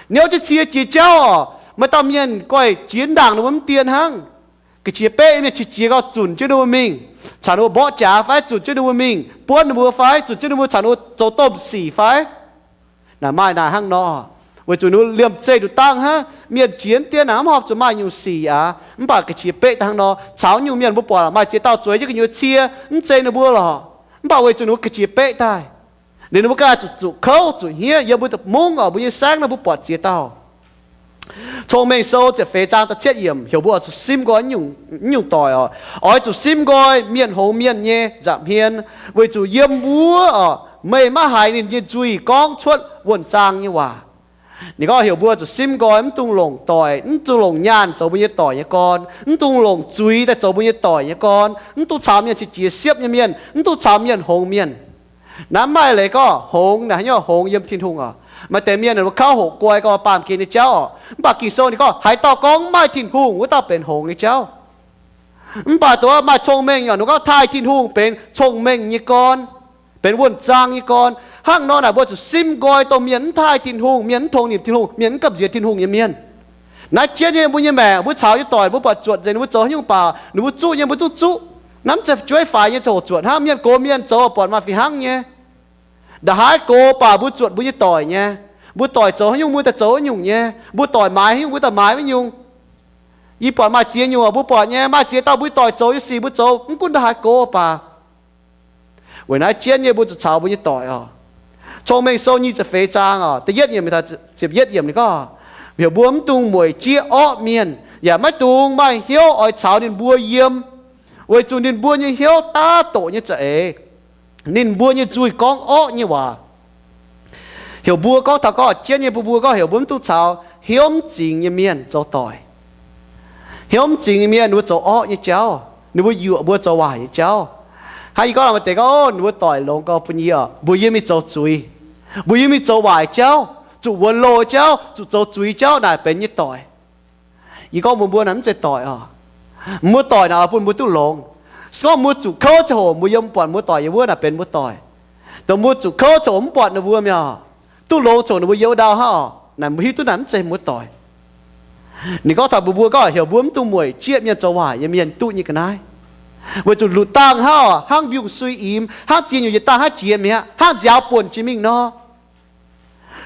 Niouv jienv cie jiex jauv oc, maaih dauh mienh guaix jiex ndaangc ninh mbuo mv dien hnangv. Ga'qiex beqv nyei mienh qiex jiez gau zunc jienv ninh mbuo mingh, caux ninh mbuo mborqv jaax fai zunc jienv ninh mbuo mingh buonv ninh mbuo fai zunc jienv ninh mbuo caux ninh mbuo zoux domh sic fai. Naaic maaih naaic hnangv nor, weic zuqc ninh mbuo liemh zeih nduqc dangh hnangv, mienh jiex mv dien naaic mv horpc zuqc maaih nyungc sic aqv. Mv baac ga'qiex beqv daaih hnangv nor, caux nyungc mienh mbuo buatc maaih ziex dauh zueiz jienv gu'nyuoz cie, mv zeiz ninh mbuo lorqc. Mv baac weic zuqc ninh mbuo ga'qiex beqv daaih, liuz ninh mbuo ganh zuqc zuqc kouv zuqc hniev yiem mbuo deic-bung oc, mbuo nyei saengv naaiv mbuo buatc ziex dauh. Cong-Mengh Sou ziepc feix zaang da'cietv yiemc heuc mbuo oix zuqc simv nqoi nyungc, nyungc doic oc. Oix zuqc simv nqoi mienh hngongx mienh nyei nza'hmien, weic zuqc yiem wuov oc, meih maiv haiz ninh nyei nzuih gorngv cuotv wuonh zaang nyei waac. Ninh gorngv heuc mbuo zuqc simv nqoi, mv dungx longc doic, mv dungx longc nyaanh zoux mbuo nyei doic nyei gorn, mv dungx longc zuiz daaih zoux mbuo nyei doic nyei gorn, mv dungx caux mienh qiex jiez siepv nyei mienh, mv dungx caux mienh hngongx mienh. Naaiv maaih leiz gorngv hngongx naaic, haaix nyungc hngongx yiem Tin-Hungh oc. Maaih deix mienh ninh mbuo kauv hoqc guai gau baamh gen nyei jauv oc. Mv baac Ging-Sou ninh gorngv haaix dauh gorngv mv maaih Tin-Hungh, wuov dauh benx hngongx nyei jauv. Mv baac dongh maaih cong-mengh nyei, ninh gorngv taaih Tin-Hungh benx cong-mengh nyei gorn, benx wuonh zaang nyei gorn. Hnangv nor naaic mbuo zuqc simv nqoi dongh mienh mv taaih Tin-Hungh, mienh mv tongx nimc Tin-Hungh, mienh mv gamh nziex Tin-Hungh nyei mienh. Naaiv jienv nyei mbuo nyei maengc, mbuo caux nyei doic mbuo buatc zuotc nzengc, ninh mbuo zoux haaix nyungc baac ninh mbuo zuqc nyei, mbuo zuqc zuqv. Naaiv mv zeiz fu'jueiv faix nyei zoux hoqc zuotc hnangv. Mienh gox mienh zoux buatc maaih fih hnangv nyei. Nda'haaix gox baac mbuo zuotc mbuo nyei doic nyei. Mbuo doic zoux haaix nyungc mbuo daaih zoux haaix nyungc nyei. Mbuo doic maaiz haaix nyungc mbuo daaih maaiz wuov nyungc. Yie buatc maaih ziex nyungc, mbuo buatc nyei, maaih ziex dauh mbuo doic zoux nyei sic mbuo zoux mv gunv nda'haaix gox baac. Weic naaiv jienv nyei mbuo zuqc caux mbuo nyei doic oc. Cong-Mengh Sou nyic ziepc feix zaang oc, da'yietv yiemc taux ziepc yietv yiemc ninh gorngv, heuc mbuo mv dungx mueic jieqv orqv mienh, yaac maiv dungx maaih hnyouv oix caux ninh mbuo yiem, weic zuqc ninh mbuo nyei hnyouv daav doqc nyei za'eix. Ninh mbuo nyei nzuih gorngv orqv nyei waac. Heuc mbuo gorngv taux gorngv jienv nyei mbuo, mbuo gorngv heuc mbuo mv dungx caux hnyouv mv zingx nyei mienh zoux doic. Hnyouv mv zingx nyei mienh ninh mbuo zoux orqv nyei jauv, ninh mbuo yuoqc mbuo zoux waaic nyei jauv. Hnangv yie gorngv maaih deix gorngv, ninh mbuo doic longx gau bun yie oc, mbuo yiem mingh zoux zuiz, mbuo yiem mingh zoux waaic jauv, zuqc wuonx loh jauv, zuqc zoux zuiz jauv naaic benx nyei doic. Yie gorngv mbuox mbuo naaic mv zeiz doic oc. Mbuo doic naaic oix bun mbuo duqv longx. Se gorngv mbuo zuqc kouv ziangh hoc mbuo yiem buatc mbuo doic nyei wuov naaic benx mbuo doic. Dongh mbuo zuqc kouv ziangh hoc mv buatc ninh mbuo mi'aqv, duqv longx ziangh hoc ninh mbuo yiem ndau hnangv oc, naaic mbuo hiuv duqv naaic mv zeiz mbuo doic. Ninh gorngv taux mbuox mbuo gorngv heuc mbuo mv dungx mueic jieqv mienh zoux waaic nyei mienh duqv nyei ga'naaiv. Weic zuqc luqc dangh hnangv oc, hnangv mbiungc-sui imx, hnangv ziex nyungc yietc dangh hnangv jiex mi'aqv, hnangv nziaaux buonc jiex mingh nor.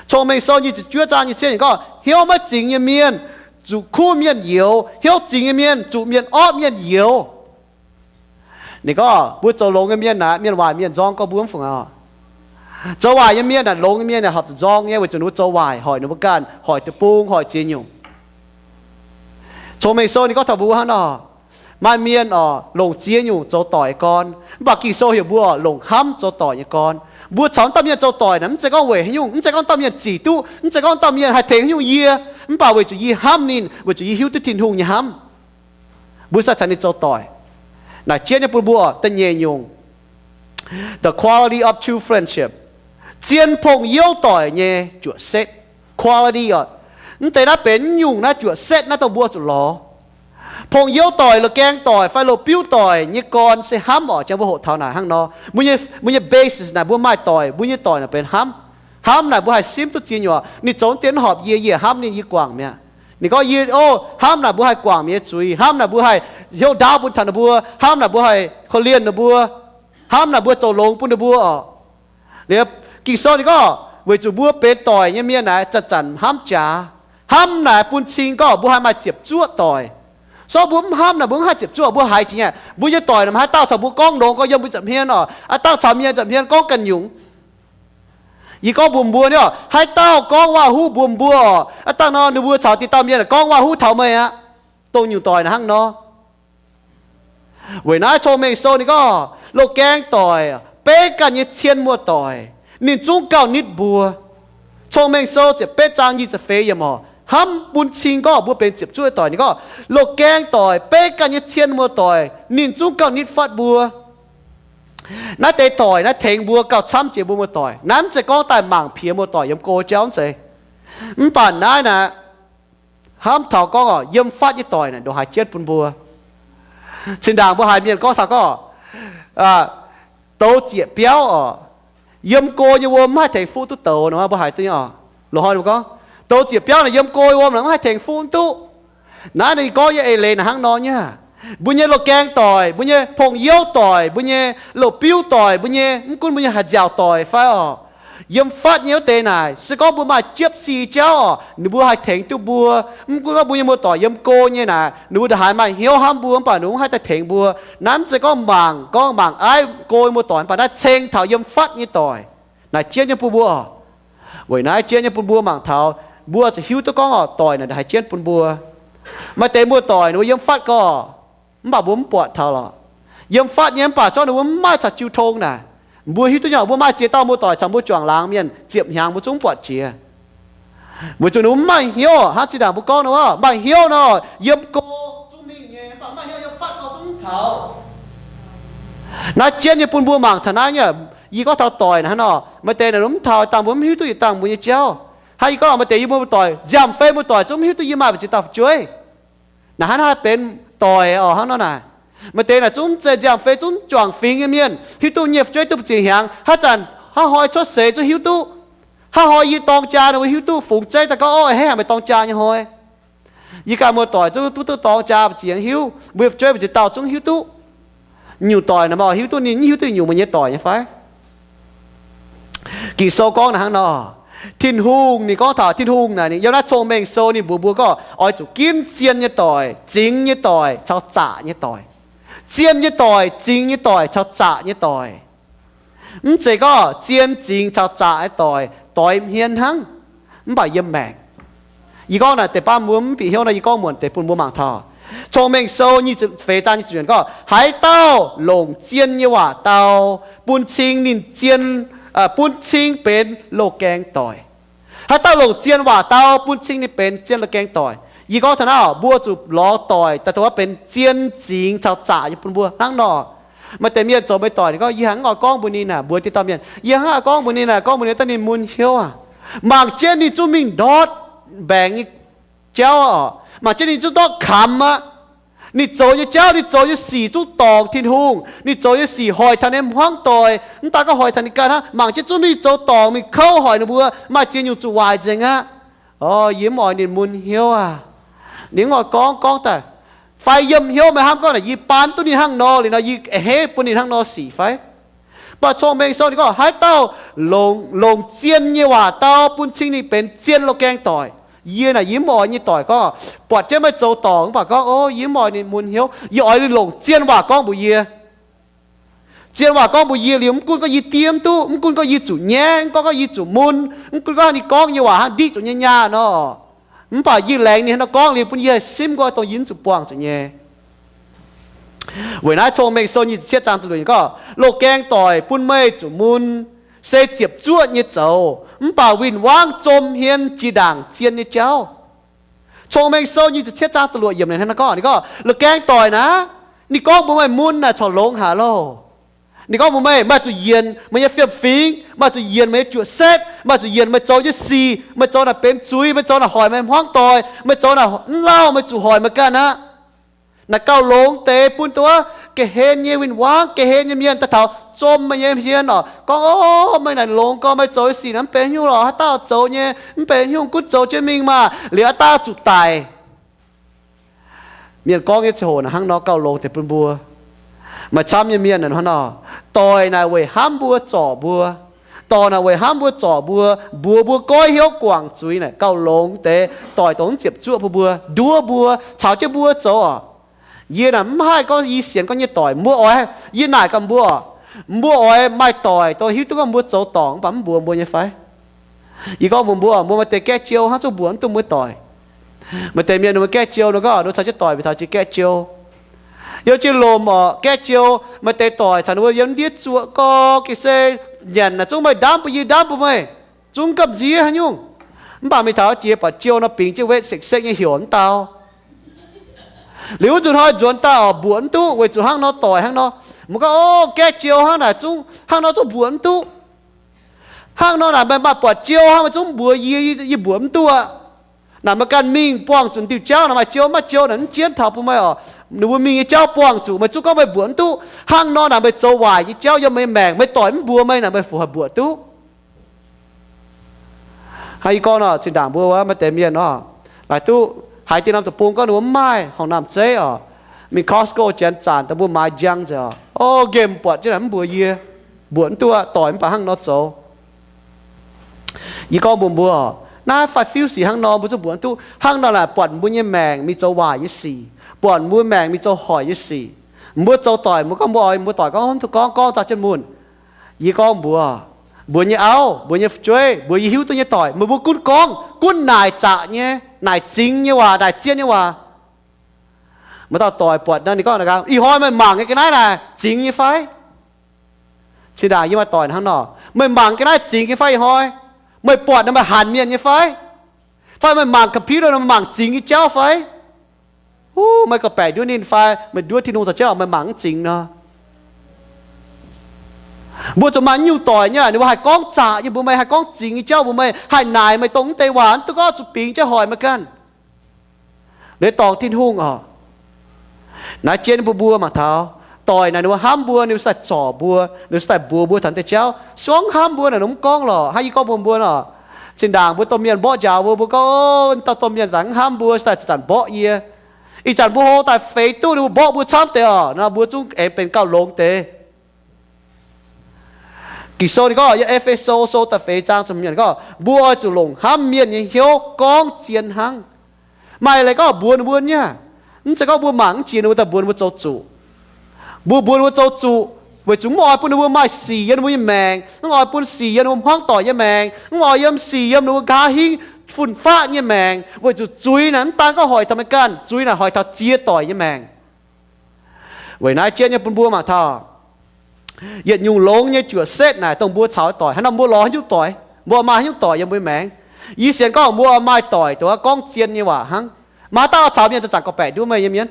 Cong-Mengh Sou nyic ziepc juov zaang nyic ziepc yietv gorngv, hnyouv maiv zingx nyei mienh zuqc kuv mienh youx, hnyouv zingx nyei mienh zuqc mienh orqv mienh youx. Ninh gorngv mbuo zoux longx nyei mienh naaic, mienh waaic mienh nzorng gorngv mbuo mv fungc aqv. Zoux waaic nyei mienh naaic, longx nyei mienh naaic horpc zuqc nzorng nyei, weic zuqc ninh mbuo zoux waaic, hoic ninh mbuo ganh, hoic deic-bung, hoic ziex nyungc. Cong-Mengh Sou ninh gorngv taux mbuo hnangv nor, Maaih mienh oc, longc ziex nyungc zoux doic nyei gorn, mv baac Ging-Sou heuc mbuo oc, longc hnamv zoux doic nyei gorn. Mbuo caux wuov dauh mienh zoux doic naaic, mv zeiz gorngv weic haaix nyungc, mv zeiz gorngv dauh mienh zic duqv, mv zeiz gorngv dauh mienh haih tengx haaix nyungc yie, mv baac weic zuqc yie hnamv ninh, weic zuqc yie hiuv duqv Tin-Hungh nyei hnamv, mbuo sai caux ninh zoux doic. Naaic jienv nyei bun mbuo oc, da'nyeic nyungc, the quality of true friendship, zien pong-youv doic nyei juoqc setv. Quality oc, mv deix naaiv benx nyungc naaiv juoqc setv naaiv dongh mbuo zuqc lorz. Pong-youv doic, loz-gaeng doic fai loz-biuv doic nyei gorn se hnamv oc. Jang mbuo hoqc taux naaic hnangv nor, mbuo nyei, mbuo nyei basis naaic mbuo maaih doic, mbuo nyei doic naaic benx hnamv. Hnamv naaic mbuo haih simv duqv ziex nyungc. Ninh zoux dien horpc yie, yie hnamv ninh, yie guangc mi'aqv. Ninh gorngv yie, o, hnamv naaic mbuo haih guangc mienh nyei zuiz, hnamv naaic mbuo haih hnyouv ndaauv bun taux ninh mbuo, hnamv naaic mbuo haih korv-lienh ninh mbuo, hnamv naaic mbuo zoux longx bun ninh mbuo oc. Liuz Ging-Sou ninh gorngv weic zuqc mbuo benx doic nyei mienh naaic zanc-zanc hnamv jaax. Hnamv naaic bun cing gorngv mbuo haih maaih ziepc zuoqv doic. Sortv mbuo mv hnamv naaic mbuo mv haih ziepc zuoqv, mbuo haiz jiex nyei. Mbuo nyei doic naaic maiv haaix dauh caux mbuo gorngv longx gorngv yiem mbuo nza'hmien oc. Aa, dauh caux mienh nza'hmien gorngv ganh nyungc. Yie gorngv mbuox mbuo nyei oc, haaix dauh gorngv waac-huv mbuox mbuo oc, aa, dangh nor ninh mbuo caux diqc dauh mienh gorngv waac-huv taux meih aqv. Dongh nyungc doic naaic hnangv nor. Weic naaiv Cong-Mengh Sou ninh gorngv, loz-gaeng doic beiv ganh nyei cien muoz-doic, ninh zungv gauh nitv mbuo. Cong-Mengh Sou ziepc betv zaang nyic ziepc feix yiemc oc, hnamv bun cing gorngv mbuo benx ziepc zuoqv doic. Ninh gorngv, loz-gaeng doic beiv ganh nyei cien muoz-doic, ninh zungv gauh nitv fatv mbuo. Naaiv deix doic naaiv tengx mbuo gauh camv jiex mbuo muoz-doic. Naaiv mv zeiz gorngv daaih mangc piex muoz-doic yiem go jauv mv zeiz. Mv baac naaiv naaic, hnamv taux gorngv oc, yiem fatv nyei doic naaic ndongc haaix jienv bun mbuo. Zinh ndaangc mbuo haiz mienh gorngv taux gorngv, douz zieqc biauv oc, yiem go nyei wuom mv haih tengx fuqv duqv douz nor. Mbuo haiz duqv nyei oc. Loz-hnoi ninh gorngv, douz zieqc biauv naaic yiem go nyei wuom mv haih tengx fuqv duqv. Naaiv ninh gorngv nyei eix leiz naaic hnangv nor nyei. Mbuo nyei loz-gaeng doic, mbuo nyei pong-youv doic, mbuo nyei loz-biuv doic, mbuo nyei, mv gunv mbuo nyei haaix nziaauc doic fai oc, yiem fatv nyei wuov deix naaic, se gorngv mbuo maaih jiepv si jauv oc, ninh mbuo haih tengx duqv mbuo. Mv gunv gorngv mbuo nyei muoz-doic yiem go nyei naaic, ninh mbuo ndongc haaix maaih hnyouv hnamv mbuo mv baac ninh mbuo mv haih daaih tengx mbuo. Naaiv mv zeiz gorngv mangc, gorngv mangc aiv go nyei muoz-doic, mv baac naaiv ceng taux yiem fatv nyei doic. Naaic jienv nyei bun mbuo oc. Weic naaiv jienv nyei bun mbuo mangc taux, mbuo zuqc hiuv duqv gorngv oc, doic naaic ndongc haaix jienv bun mbuo. Maaih deix muoz-doic ninh mbuo yiem fatv gorngv, mv baac mbuo mv buatc taux lorqc. Yiem fatv nyei mv baac zorqv ninh mbuo mv maaih caux jiu tong naaic. Mbuo hiuv duqv nyei, mbuo maaih ziex dauh muoz-doic caux mbuo juangc laangz mienh ziepc hnyangx mbuo zungv mv buatc jiex. Weic zuqc ninh mbuo mv maaih hnyouv. Hnangv zinh ndaangc mbuo gorngv nor, maaih hnyouv nor, yiem go zungv mingh nyei, mv baac maaih hnyouv yiem fatv nor zungv mv taux. Naaiv jienv nyei bun mbuo mangc taux naaiv nyei. Yie gorngv taux doic naaic hnangv nor, maaih deix naaic mv taux dangh mbuo mv hiuv duqv yietc dangh mbuo nyei jauv. Hnangv yie gorngv maaih deix yie mbuo doic, nziaamv-fei muoz-doic zungv mv hiuv duqv yie maaih mbu'ziex dauh fu'jueiv. Naaic hnangv naaiv benx doic oc, hnangv nor naaic. Maaih deix naaic zungv mv zeiz nziaamv-fei, zungv juangc fingx nyei mienh, hiuv duqv nyei fu'jueiv duqv mbu'ziex hnyangx, haaix zanc hnangv hnoi cuotv seix zungv hiuv duqv. Hnangv hnoi yie dorng jaa nor mbuo hiuv duqv, fungx zeiv daaih gorngv, ov, a'hneiv haic meih dorng jaa nyei hnoi. Yie ganh muoz-doic zungv duqv, duqv dorng jaa mbu'ziex hiuv, mbuo nyei fu'jueiv mbu'ziex dauh zungv hiuv duqv. Nyungc doic naaic maaih hiuv duqv ninh, hiuv duqv nyungc mbuo nyei doic nyei fai? Ging-Sou gorngv naaic hnangv nor, Tin-Hungh, ninh gorngv taux Tin-Hungh naaic, ninh yiem naaiv Cong-Mengh Sou ninh mbuox mbuo gorngv oix zuqc ginv zien nyei doic, zingx nyei doic caux zaqc nyei doic. Zien nyei doic, zingx nyei doic caux zaqc nyei doic. Mv zeiz gorngv zien, zingx caux zaqc nyei doic doix hmien hnangv, mv baac yiem maengc. Yie gorngv naaic deix baav mbuo mv bieqc hnyouv nor, yie gorngv muonc deix bun mbuo mangc taux. Cong-Mengh Sou nyic ziepc feix zaang nyic ziepc yietc gorngv, haaix dauh longc zien nyei waac dau, bun cing ninh zien, bun cing benx loz-gaeng doic. Haaix dauh longc zien waac dau, bun cing ninh benx zien loz-gaeng doic. Yie gorngv taux naaiv, mbuo zuqc lorz doic daaih dongh wuov benx zien, zingx caux zaqc nyei bun mbuo hnangv nor. Maaih deix mienh zoux meih doic, ninh gorngv, yie hnangv oix gorngv mbuox ninh naaic, mbuox dieh dauh mienh, yie hnangv oix gorngv mbuox ninh naaic, gorngv mbuox ninh daaih ninh mun hnyouv aac. Mangc jienv ninh zungv mingh ndortv mbaengx nyei jauv oc. Mangc jienv ninh zungv ndortv kamx aqv. Ninh zoux nyei jauv, ninh zoux nyei sic zungv dorngc Tin-Hungh. Ninh zoux nyei sic hoic taux ninh hmuangv doic, mv daan gorngv hoic taux ninh ganh hnangv. Mangc jienv zungv mingh zoux dorngc, mingh kouv hoic ninh mbuo, maaih ziex nyungc zuqc waaic nzengc aqv. Orv, yie mv oix ninh mun hnyouv aac. Ninh mv oix gorngv, gorngv daaih. Fai yiem hnyouv meih hnamv gorngv naaic, yie baan duqv ninh hnangv nor liuz nor, yie a'hneiv bun ninh hnangv nor sic fai? Mv baac Cong-Mengh Sou ninh gorngv, haaix dauh longc, longc zien nyei waac dau, bun cing ninh benx zien loz-gaeng doic. Yie naaic yie mv oix nyei doic gorngv, buatc jienv meih zoux dorngc mv baac gorngv, o, yie mv oix ninh mun hnyouv. Yie oix ninh longc zien waac gorngv mbuox yie. Zien waac gorngv mbuox yie liuz, mv gunv gorngv yie diev mv duqv, mv gunv gorngv yie zuqc nyaengv, mv gunv gorngv yie zuqc mun, mv gunv gorngv ninh gorngv nyei waac hnangv ndiqv zuqc nyei nyaah nor, mv baac yie laengz ninh hnangv nor gorngv liuz bun yie haih simv nqoi dongh yie mv zuqc buangh zuqc nyei. Weic naaiv Cong-Mengh Sou nyic ziepc cietv zaang da'luoqc yiemc gorngv, loz-gaeng doic bun meih zuqc mun, se ziepc zuoqv nyei zoux, mv baac win-wangv zom hmien jiex ndaangc zien nyei jauv. Cong-Mengh Sou nyic ziepc cietv zaang da'luoqc yiemc ninh hnangv naaiv gorngv, ninh gorngv, loz-gaeng doic naaic, ninh gorngv mbuox meih mun naaic corc longx haic loh. Ninh gorngv mbuox meih, meih zuqc yienc meih nyei fiem-fingx, meih zuqc yienc meih nyei juoqc setv, meih zuqc yienc meih zoux nyei sic, meih zoux naaic benx zuiz, meih zoux naaic hoic meih hmuangv doic, meih zoux naaic mv lauh, meih zuqc hoic meih ganh aqv. Naaic gauh longx deix bun dongh wuov ga'hlen nyei win-wangv, ga'hlen nyei mienh daaih taux zom meih nyei hmien oc. Gorngv, o, meih naaic longx gorngv meih zoux nyei sic naaic mv benx haaix nyungc lorqc, haaix dauh zoux nyei, mv benx haaix nyungc, gunv zoux jienv mingh maah, liuz haaix dauh zuqc daic. Mienh gorngv nyei ziangh hoc naaic hnangv nor gauh longx deix bun mbuo. Maaih camv nyei mienh naaic hnangv nor, doic naaic weic hnamv mbuo zorc mbuo. Doic naaic weic hnamv mbuo zorc mbuo, mbuox mbuo goiv hnyouv guangc zuiz naaic gauh longx deix. Doic dongh mv ziepc zuoqv bun mbuo, nduov mbuo, caux jienv mbuo zoux oc. Yie naaic mv haih gorngv yie sienx gorngv nyei doic, mbuo oix, yie naaic gaax mbuo oc, mbuo oix maaih doic dongh hiuv duqv gorngv mbuo zoux dorngc mv baac mv mbuox mbuo nyei fai? Yie gorngv mbuox mbuo, mbuo maaih deix gaeqv jou hnangv zungv mbuox mv duqv mbuo doic. Maaih deix mienh ninh mbuo gaeqv jou nor gorngv ninh mbuo caux jienv doic mingh taux jiex gaeqv jou. Yiem jienv lomc oc, gaeqv jou, maaih deix doic caux ninh mbuo yiem ndiev zuoqv gorx ga'sie, nyanc naaic zungv meih ndamv bun yie ndamv bun meih, zungv gamh nziex haaix nyungc. Mv baac mingh taux jiex buatc jou nor bingx jienv wetv sekv-sekv nyei heuc mv dau. Liuz wuov nzunc hnoi nzuonx daaih oc, mbuoqc mv duqv weic zuqc hnangv nor doic hnangv nor. Mbuo gorngv, o, gaeqv jou hnangv naaic zungv hnangv nor zungv mbuoqc mv duqv. Hnangv nor naaic meih maaih buatc jou hnangv meih zungv mv mbuox yie, yie mbuox mv duqv aqv. Naaic meih ganh mingh buangh zuqc diuh jauv naaic maaih jou mv maaih jou naaic mv jienv taux bun meih oc. Ninh mbuo mingh nyei jauv buangh zuqc meih zungv gorngv meih mbuoqc mv duqv. Hnangv nor naaic meih zoux waaic nyei jauv yiem meih maengc, meih doic mv mbuox meih naaic meih fungc haih mbuoqc duqv? Hnangv yie gorngv nor, zinh ndaangc mbuo wuov maaih deix mienh nor, laaic duqv haiz dieh norm deic-bung gorngv ninh mbuo mv maaih horngh namh zeiv oc, mingh Costco janx zanc daaih mbuo maaiz njang nzengc oc. O, nqemh buatc jienv naaic mv mbuox yie, mbuoqc mv duqv, doic mv baac hnangv nor zoux. Yie gorngv mbuox mbuo oc, naaiv fai fiuv sic hnangv nor mbuo zungv mbuoqc mv duqv. Hnangv nor naaic buatc mbuo nyei maengc mingh zoux waaic nyei sic, buatc mbuo maengc mingh zoux hoic nyei sic. Mbuo zoux doic, mbuo gorngv mbuo oix mbuo doic gorngv, gorngv, gorngv zaux jienv mun. Yie gorngv mbuox, mbuox nyei auv, mbuox nyei fu'jueiv, mbuox yie hiuv duqv nyei doic, meih mbuo gunv gorngv, gunv naaic zaqc nyei, naaic zingx nyei waac, naaic zien nyei waac. Maaih dauh doic buatc nor ninh gorngv, ih hnoi meih mangc nyei ga'naaiv naaic zingx nyei fai? Zinh ndaangc yie maaih doic hnangv nor, meih mangc ga'naaiv zingx nyei fai ih hnoi? Meih buatc nor meih hanc mienh nyei fai? Fai meih mangc computer nor meih mangc zingx nyei jauv fai? Huv, meih gauh baeqc nduov ninh fai meih nduov Tin-Hungh caux jienv oc, meih mangc mv zingx nor. Mbuo zuqc maaih nyungc doic nyei, ninh mbuo haih gorngv zaqc nyei mbuox meih, haih gorngv zingx nyei jauv mbuox meih, haih naaic meih dongh mv deix waac, mv duqv gorngv zuqc bingx jienv hoic meih ganh. Leiz dorngc Tin-Hungh oc. Naaiv jienv bun mbuo mangc taux, doic naaic ninh mbuo hnamv mbuo, ninh mbuo se daaih zorc mbuo, ninh mbuo se daaih mbuox mbuo taux deix jauv. Se gorngv hnamv mbuo naaic ninh mv gorngv lorqc. Hnangv yie gorngv mbuox mbuo nor, zinh ndaangc mbuo domh mienh mborqv njaaux mbuo, mbuo gorngv, o, dauh domh mienh daaih mv hnamv mbuo, se daaih zanc-zanc mborqv yie. Ih zanc mbuo hlo daaih feix duqv ninh mbuo mborqv mbuo camv deix oc, nor mbuo zungv aengx benx gauh longx deix. Ging-Sou ninh gorngv, yiem E^fe^so Sou da'feix zaang ziepc hmz gorngv, mbuo oix zuqc longc hnamv mienh nyei hnyouv gorngv zien hnangv. Maaih leiz gorngv mbuox ninh mbuo nyei, mv zeiz gorngv mbuo mangc mv jiex ninh mbuo daaih mbuox ninh mbuo zoux zuqc. Mbuo mbuox ninh mbuo zoux zuqc weic zuqc mv oix bun ninh mbuo maaih sic yiem ninh mbuo nyei maengc, mv oix bun sic yiem ninh mbuo hmuangv doic nyei maengc, mv oix yiem sic yiem ninh mbuo nqa'haav hingv fun-faqv nyei maengc, weic zuqc zuiz naaic mv daan gorngv hoic taux meih ganh, zuiz naaic hoic taux ziex doic nyei maengc. Weic naaiv jienv nyei bun mbuo mangc taux yietc nyungc longx nyei juoqc setv naaic dongh mbuo caux doic. Hnangv nor mbuo lorz haaix nyungc doic, mbuo maaih haaix nyungc doic yiem mbuo maengc? Yie sienx gorngv mbuo maaih doic dongh gorngv zien nyei waac hnangv. Maaih dauh caux mienh zanc-zanc gorngv baeqc nduov meih nyei mienh.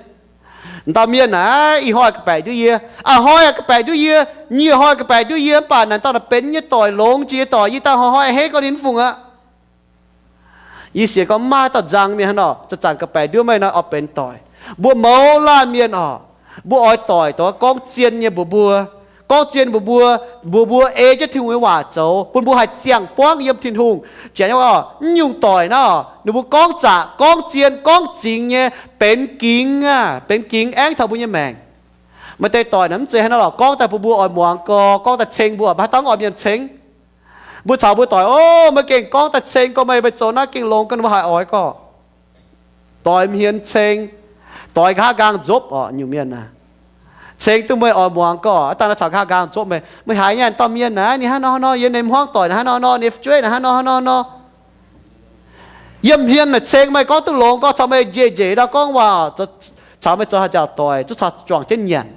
Dauh mienh naaic ih hnoi gorngv baeqc nduov yie, a'hnoi gorngv baeqc nduov yie, nyic hnoi gorngv baeqc nduov yie, mv baac naaic dauh naaic benx nyei doic longx jiex doic, yie dauh hnoi-hnoi a'hneiv gorngv ninh mv fungc aqv. Yie sienx gorngv maaih dauh nzang mienh hnangv nor, zanc-zanc gorngv baeqc nduov meih nor oix benx doic. Mbuo mouz laanh mienh oc, mbuo oix doic dongh gorngv zien nyei mbuox mbuo, gorngv zien mbuox mbuo, mbuox mbuo ei jienv Tin-Hungh nyei waac zoux, bun mbuo haih ziangh buangv yiem Tin-Hungh. Janx oc, mv nyungc doic naaiv, ninh mbuo gorngv zaqc, gorngv zien, gorngv zingx nyei, benx gingx aqv, benx gingx aengv taux mbuo nyei maengc. Maaih deix doic naaic mv zeiz hnangv naaiv lorqc, gorngv daaih bun mbuo oix muangx gorx, gorngv daaih ceng mbuo, mv haaix dauh oix mienh ceng. Mbuo caux mbuo doic, o, meih gengh gorngv daaih ceng gorx, meih, meih zoux naaiv gengh longx gorx, ninh mbuo haih oix gorx. Doix hmien ceng, doix nqa'haav nqaang nzopv oc, nyungc mienh aah. Ceng duqv meih oix muangx gorx, aav dangh naaiv caux nqa'haav nqaang nzopv meih, meih haiz nyei dauh mienh naaiv ninh hnangv nor hnangv nor, yiem ninh hmuangv doic naaiv hnangv nor hnangv nor, ninh fu'jueiv naaiv hnangv nor hnangv nor hnangv nor. Yiem hmien naaic ceng meih gorngv duqv longx gorx, caux meih njiec njiec ndau gorngv waac, caux meih zoux haaix nziaauc doic, zuqc caux juangc jienv nyanc.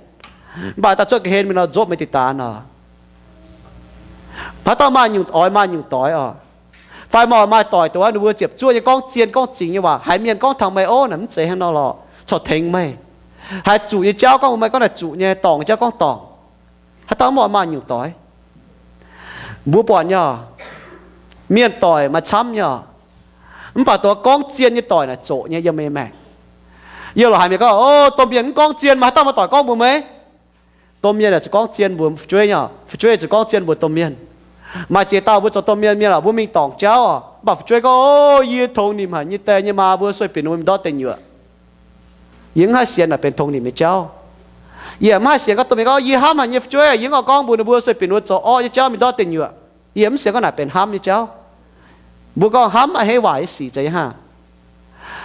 Mv baac daaih cuotv ga'hlen mingh nor, nzopv meih diqc daanx oc. Haaix dauh maaih nyungc oix maaih nyungc doic oc. Fai maaih maaih doic dongh wuov ninh mbuo ziepc zuoqv nyei gorngv zien gorngv zingx nyei waac, haiz mienh gorngv taux meih, ov, naaic mv zeiz hnangv nor lorqc, corc tengx meih. Haiz zuqc nyei jauv gorngv meih, gorngv naaic zuqc nyei, dorngc nyei jauv gorngv dorngc. Haaix dauh maaih maaih nyungc doic. Mbuo buatc nyei oc, mienh doic maaih camv nyei oc. Mv baac dongh gorngv zien nyei doic naaic zoqc nyei yiem meih nyei maengc. Yie lorqc haiz mienh gorngv, ov, domh mienh mv gorngv zien, maaih haaix dauh maaih doic gorngv mbuox meih? Domh mienh aeqv, zuqc gorngv zien mbuox fu'jueiv nyei oc. Fu'jueiv zuqc gorngv zien mbuox domh mienh. Maaih ziex dauh mbuo zoux domh mienh mienh oc, mbuo mingh dorngc jauv oc, mv baac fu'jueiv gorngv, ov, yie tongx nimc haic nyei die nyei maa, mbuo sueih binc ninh mbuo mingh ndortv deic nyuoqc. Yie mv haih sienx naaic benx tongx nimc nyei jauv. Yie mv haih sienx gorngv domh mienh gorngv, yie hnamv haic nyei fu'jueiv, yie mv oix gorngv mbuox ninh mbuo sueih binc ninh mbuo zoux orqv nyei jauv mingh ndortv deic nyuoqc. Yie mv sienx gorngv naaic benx hnamv nyei jauv. Mbuo gorngv hnamv a'hneiv waaic nyei sic zeiz nyei hnangv.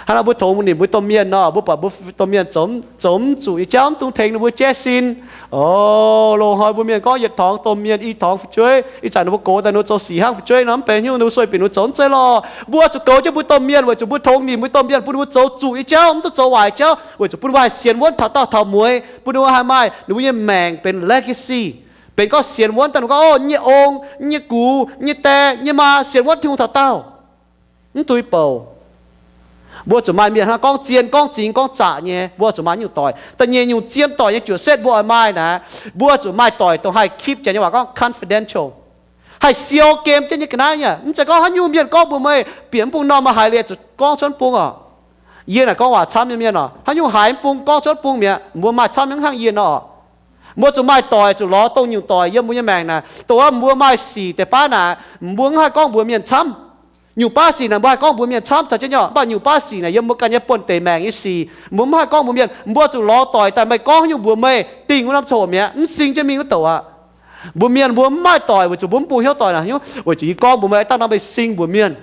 Hnangv nor mbuo tongx nimc mbuo domh mienh nor, mbuo buatc mbuo domh mienh zoux, zoux mv zuqc nyei jauv mv dungx tengx ninh mbuo jaiv sin. O, loz-hnoi mbuo mienh gorngv yietc torngx domh mienh, i torngx fu'jueiv. Ih zanc ninh mbuo gox daaih ninh mbuo zoux sic hnangv fu'jueiv nor, mv benx hnyouv ninh mbuo sueih binc ninh mbuo zoux mv zeiz lorqc. Mbuo zuqc goux jienv mbuo domh mienh weic zuqc mbuo tongx nimc mbuo domh mienh, bun ninh mbuo zoux zuqc nyei jauv, mv duqv zoux waaic jauv, weic zuqc bun ninh mbuo haih sienx wuonv taux daauh taux mueiz, bun ninh mbuo haih maaih ninh mbuo nyei maengc benx legacy, benx gorngv sienx wuonv daaih ninh gorngv, o, nyei ong, nyei gux, nyei die, nyei maa sienx wuonv Tin-Hungh taux daauh. Mv duih bouc. Mbuo zuqc maaih mienh hnangv gorngv zien, gorngv zingx, gorngv zaqc nyei, mbuo zuqc maaih nyungc doic. Da'nyeic nyungc zien doic nyei juoqc setv mbuo oix maaih naaic, mbuo zuqc maaih doic dongh haih keep, Janx nyei waac gorngv confidential, haih siou gem jienv nyei ga'naaiv nyei. Mv zeiz gorngv haaix nyungc mienh gorngv mbuox meih, bieqc mv bung normh meih haiz liuz zuqc gorngv cuotv mv bung oc. Yie naaic gorngv waac camv nyei mienh oc, haaix nyungc haiz mv bung gorngv cuotv mv bung mi'aqv, mbuo maaih camv nyei hnangv yie nor. Mbuo zuqc maaih doic, zuqc lorz dongh nyungc doic yiem mbuo nyei maengc naaic, dongh wuov mbuo maaih sic deix baav naaic, mbuo mv haih gorngv mbuox mienh camv. Nyungc baav sic naaic mbuo haih gorngv mbuox mienh camv caux jienv nyei, mv baac nyungc baav sic naaic yiem mbuo ganh nyei buonv-deic maengc nyei sic, mbuo mv haih gorngv mbuox mienh. Mbuo zuqc lorz doic daaih meih gorngv haaix nyungc mbuox meih, dingh wuov norm coc mi'aqv, mv sing jienv mingh wuov douc aqv. Mbuo mienh mbuo mv maaih doic weic zuqc mbuo mv bung hnyouv doic naaic, haaix nyungc weic zuqc yie gorngv mbuox meih, daaih nor meih sing mbuox mienh.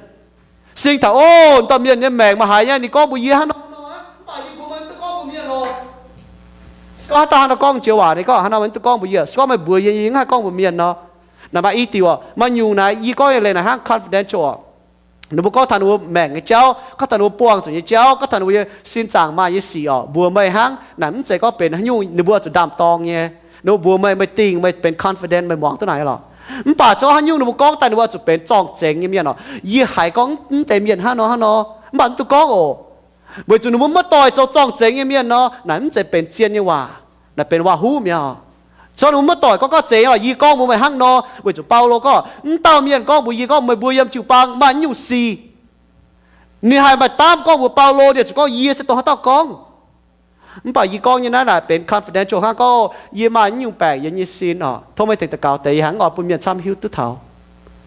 Sing taux, o, dauh mienh nyei maengc maaih haiz nyei, ninh gorngv mbuox yie hnangv nor, mv baac yie mbuox meih mv duqv gorngv mbuox mienh oc. Se gorngv haaix dauh hnangv nor gorngv jiex waac, ninh gorngv hnangv nor meih mv duqv gorngv mbuox yie. Se gorngv meih mbuox yie, yie mv haih gorngv mbuox mienh nor. Naaic maaih i diuc oc, maaih nyungc naaic yie gorngv nyei leiz naaic hnangv confidential oc. Ninh mbuo gorngv taux ninh mbuo maengc nyei jauv, gorngv taux ninh mbuo buangh zuqc nyei jauv, gorngv taux ninh mbuo nyei sin zaangc maaih nyei sic oc, mbuox meih hnangv naaic, mv zeiz gorngv benx haaix nyungc ninh mbuo zuqc ndaam-dorng nyei. Ninh mbuo mbuox meih, meih dingh, meih benx confident, meih muangx duqv naaic lorqc. Mv baac se gorngv haaix nyungc ninh mbuo gorngv daaih ninh mbuo zuqc benx zorng-zengx nyei mienh oc. Yie haiz gorngv mv deix mienh hnangv nor hnangv nor, mv baac mv duqv gorngv oc. Weic zuqc ninh mbuo maiv doic zoux zorng-zengx nyei mienh nor, naaic mv zeiz benx zien nyei waac. Naaic benx waac-huv mi'aqv oc. Se gorngv ninh mbuo maiv doic gorngv gauh zeiz oc, yie gorngv mbuox meih hnangv nor, weic zuqc Baulo gorngv, mv dauh mienh gorngv mbuox yie gorngv meih mbuo yiem jiu-baang maaih nyungc sic, ninh haih maaih daamv gorngv mbuox Baulo, ninh zuqc gorngv yie se dongh haaix dauh gorngv. Mv baac yie gorngv nyei naaiv naaic benx confidential hnangv, gorngv yie maaih nyungc baengc yiem nyei sin oc, tov meih tengx daux gaux deix, yie hnangv oix bun mienh camv hiuv duqv taux.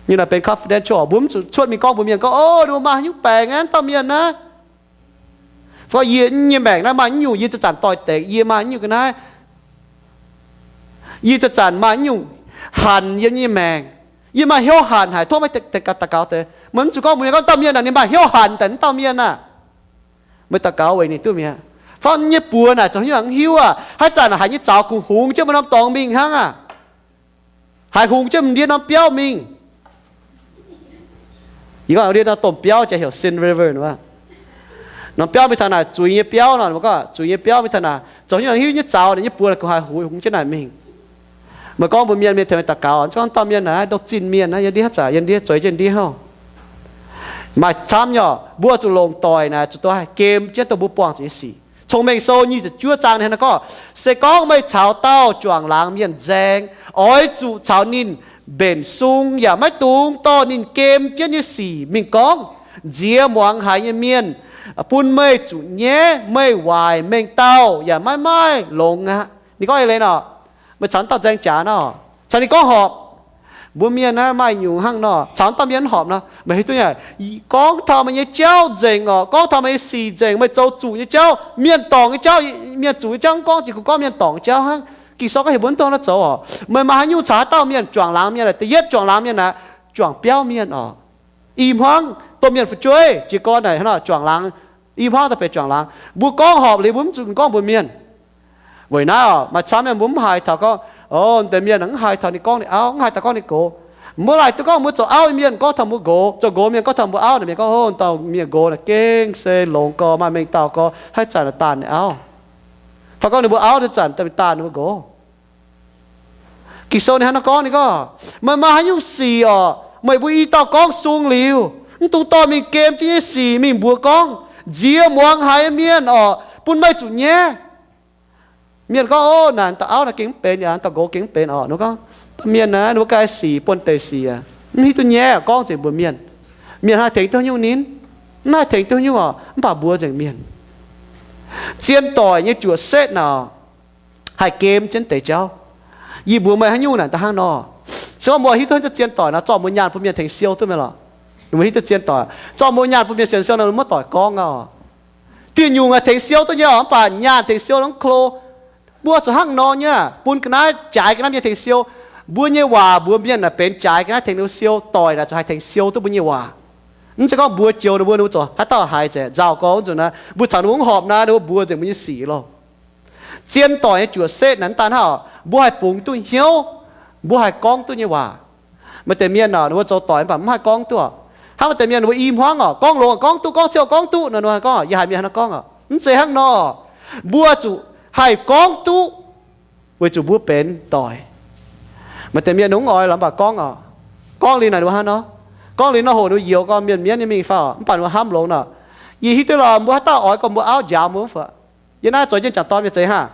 Nyungc naaic benx confidential, mbuo mv zuqc cuotv mingh gorngv mbuox mienh gorngv, o, ninh mbuo maaih nyungc baengc aqv, dauh mienh naaiv. Fai yie nyei maengc naaiv maaih nyungc, yie zanc-zanc doix-dekc, yie maaih nyungc ga'naaiv, yie zanc-zanc maaih nyungc hanc yiem nyei maengc, yie maaih hnyouv hanc haic, tov meih daux gaux deix. Meih mv zuqc gorngv mbuox mienh gorngv dauh mienh naaic ninh maaih hnyouv hanc daaih, mv dauh mienh aah. Meih daux gaux weic ninh duqv mi'aqv. Fai nyei buoz naaic zoux hnyouv haic mv hiuv aah, haaix zanc haiz nyei zaux kungx hungx jienv mbuo norm dorngx mingh hnangv aah. Haiz hungx jienv ndiev norm biauv mingh. Yie gorngv ndiev norm domh biauv jaax heuc Sin River nor. Norm biauv mingh taux naaic zuiz nyei biauv nor, gorngv zuiz nyei biauv mingh taux naaic zoux hnyouv haic mv hiuv nyei zaux, ninh nyei buoz naaic kungx haiz hungx jienv naaic mingh. Meih gorngv mbuox mienh, mienh tengx meih daux gaux, gorngv dauh mienh naaic ndongc zinh mienh naaiv, yiem ndiev haaix zanc, yiem ndiev zueiz jienv ndiev hov. Maaih camv nyei oc, mbuo zuqc longc doic naaic zuqc dongh haih gem jienv dongh mbuo buangh zuqc nyei sic. Cong-Mengh Sou nyic ziepc juov zaang ninh gorngv, se gorngv meih caux dauh juangc laangz mienh nzaeng, oix zuqc caux ninh mbenc sung yaac maiv dungx dorh ninh gem jienv nyei sic mingh gorngv. Nziex muangx haiz nyei mienh bun meih zuqc nyaiv, meih waaic mengh dauh yaac maiv maaih longx aqv. Ninh gorngv eix leiz nor, meih caux dauh nzaeng jaax nor, caux ninh gorngv horpc. Mbuo mienh naaiv maaih nyungc hnangv nor, caux dauh mienh horpc nor, meih hiuv duqv nyei, gorngv taux meih nyei jauv nzengc oc, gorngv taux meih nyei sic nzengc, meih zoux zuqc nyei jauv, mienh dorngc nyei jauv, mienh zuqc nyei jauv mv gorngv, jiex kungx gorngv mienh dorngc nyei jauv hnangv. Ging-Sou gorngv heuc mbuo mv dungx hnangv nor zoux oc. Meih maaih haaix nyungc caux haaix dauh mienh juangc laangz mienh aah? Da'yietv juangc laangz mienh naaic, juangc biauv mienh oc. I hmuangv domh mienh fu'jueiv jiez gorn naaic hnangv nor juangc laangz. I hmuangv daaih benx juangc laangz. Mbuo gorngv horpc liuz mbuo mv zuqc gorngv mbuox mienh. Weic naaiv oc, maaih camv mienh mbuo mv haiz taux gorngv, o, deix mienh mv haiz taux ninh gorngv ninh auv, mv haiz taux gorngv ninh nqox. Mbuo laaic duqv gorngv mbuo zoux auv nyei mienh gorngv taux mbuo nqox, zoux nqox mienh gorngv taux mbuo auv. Naaic mienh gorngv, o, dauh mienh nqox naaic gengh se longx gorx, maaih mengh dauh gorx, haaix zanc naaic daanh ninh auv. Fai gorngv ninh mbuo auv deix zanc daaih mingh daanh ninh mbuo nqox. Ging-Sou ninh hnangv naaiv gorngv, ninh gorngv, meih maaih haaix nyungc sic orqc, meih mbuo i dauh gorngv sung liuz, mv dungx dorh mingh gem jienv nyei sic mingh mbuox gorngv, nziex muangx haiz mienh orqc, bun meih zuqc nyaiv. Mienh gorngv, ov, naaic dauh auv naaic gengh mv benx, yaac dauh nqox gengh mv benx orqc. Ninh gorngv, mienh naaic ninh mbuo ganh sic buonv-deic sic aqv, mv hiuv duqv nyaiv, gorngv nzengc mbuox mienh. Mienh haih tengx duqv nyungc ninh? Mv haih tengx duqv nyungc orqc, mv baac mbuox nzengc mienh. Zien doic nyei juoqc setv naaic haih gem jienv deix jauv. Yie mbuox meih haaix nyungc naaic da'hnangv nor. Se gorngv mbuo hiuv duqv zien doic nor, zorqv mbuo nyaanh bun mienh tengx siou duqv mienh lorqc. Mbuo hiuv duqv zien doic, zorqv mbuo nyaanh bun mienh sienx siou nor, maiv doic gorngv aqv. Diuh nyungc aah, tengx siou duqv nyei orqc, mv baac nyaanh tengx siou nor mv klo. Mbuo zuqc hnangv nor nyei, bun ga'naaiv jaaix ga'naaiv mienh tengx siou. Mbuo nyei waac mbuox mienh naaic benx jaaix ga'naaiv tengx ninh mbuo siou. Doic naaic zuqc haih tengx siou duqv mbuo nyei waac. Mv zeiz gorngv mbuo joux ninh mbuo, ninh mbuo zuqc haaix dauh haiz nzengc, nzauh gorx nzunc naaiv, mbuo caux ninh mbuo mv horpc naaiv, ninh mbuo mbuox nzengc mbuo nyei sic loh. Zien doic nyei juoqc setv naaic mv daan hnangv, mbuo haih bungx duqv hnyouv, mbuo haih gorngv duqv nyei waac. Maaih deix mienh orqc, ninh mbuo zoux doic mv baac mv haih gorngv duqv. Hnangv maaih deix mienh ninh mbuo i hmuangv orqc, gorngv longx gorngv duqv, gorngv ciouv gorngv duqv nor, ninh mbuo gorngv, yie haiz mienh hnangv naaiv gorngv orqc, mv zeiz hnangv nor. Mbuo zuqc haih gorngv duqv weic zuqc mbuo benx doic. Maaih deix mienh ninh mv oix lorz mv baac gorngv orqc. Gorngv liuz naaic ninh mbuo hnangv nor, gorngv liuz nor hoc ninh mbuo youx gorngv mienh mienv nyei mingh faaux, mv baac ninh mbuo hnamv longx nor. Yie hiuv duqv lorqc, mbuo haaix dauh oix gorngv mbuo auv njaaux mbuo mv fai? Yie naaiv zoux jienv jangc dorn nyei zeiz hnangv.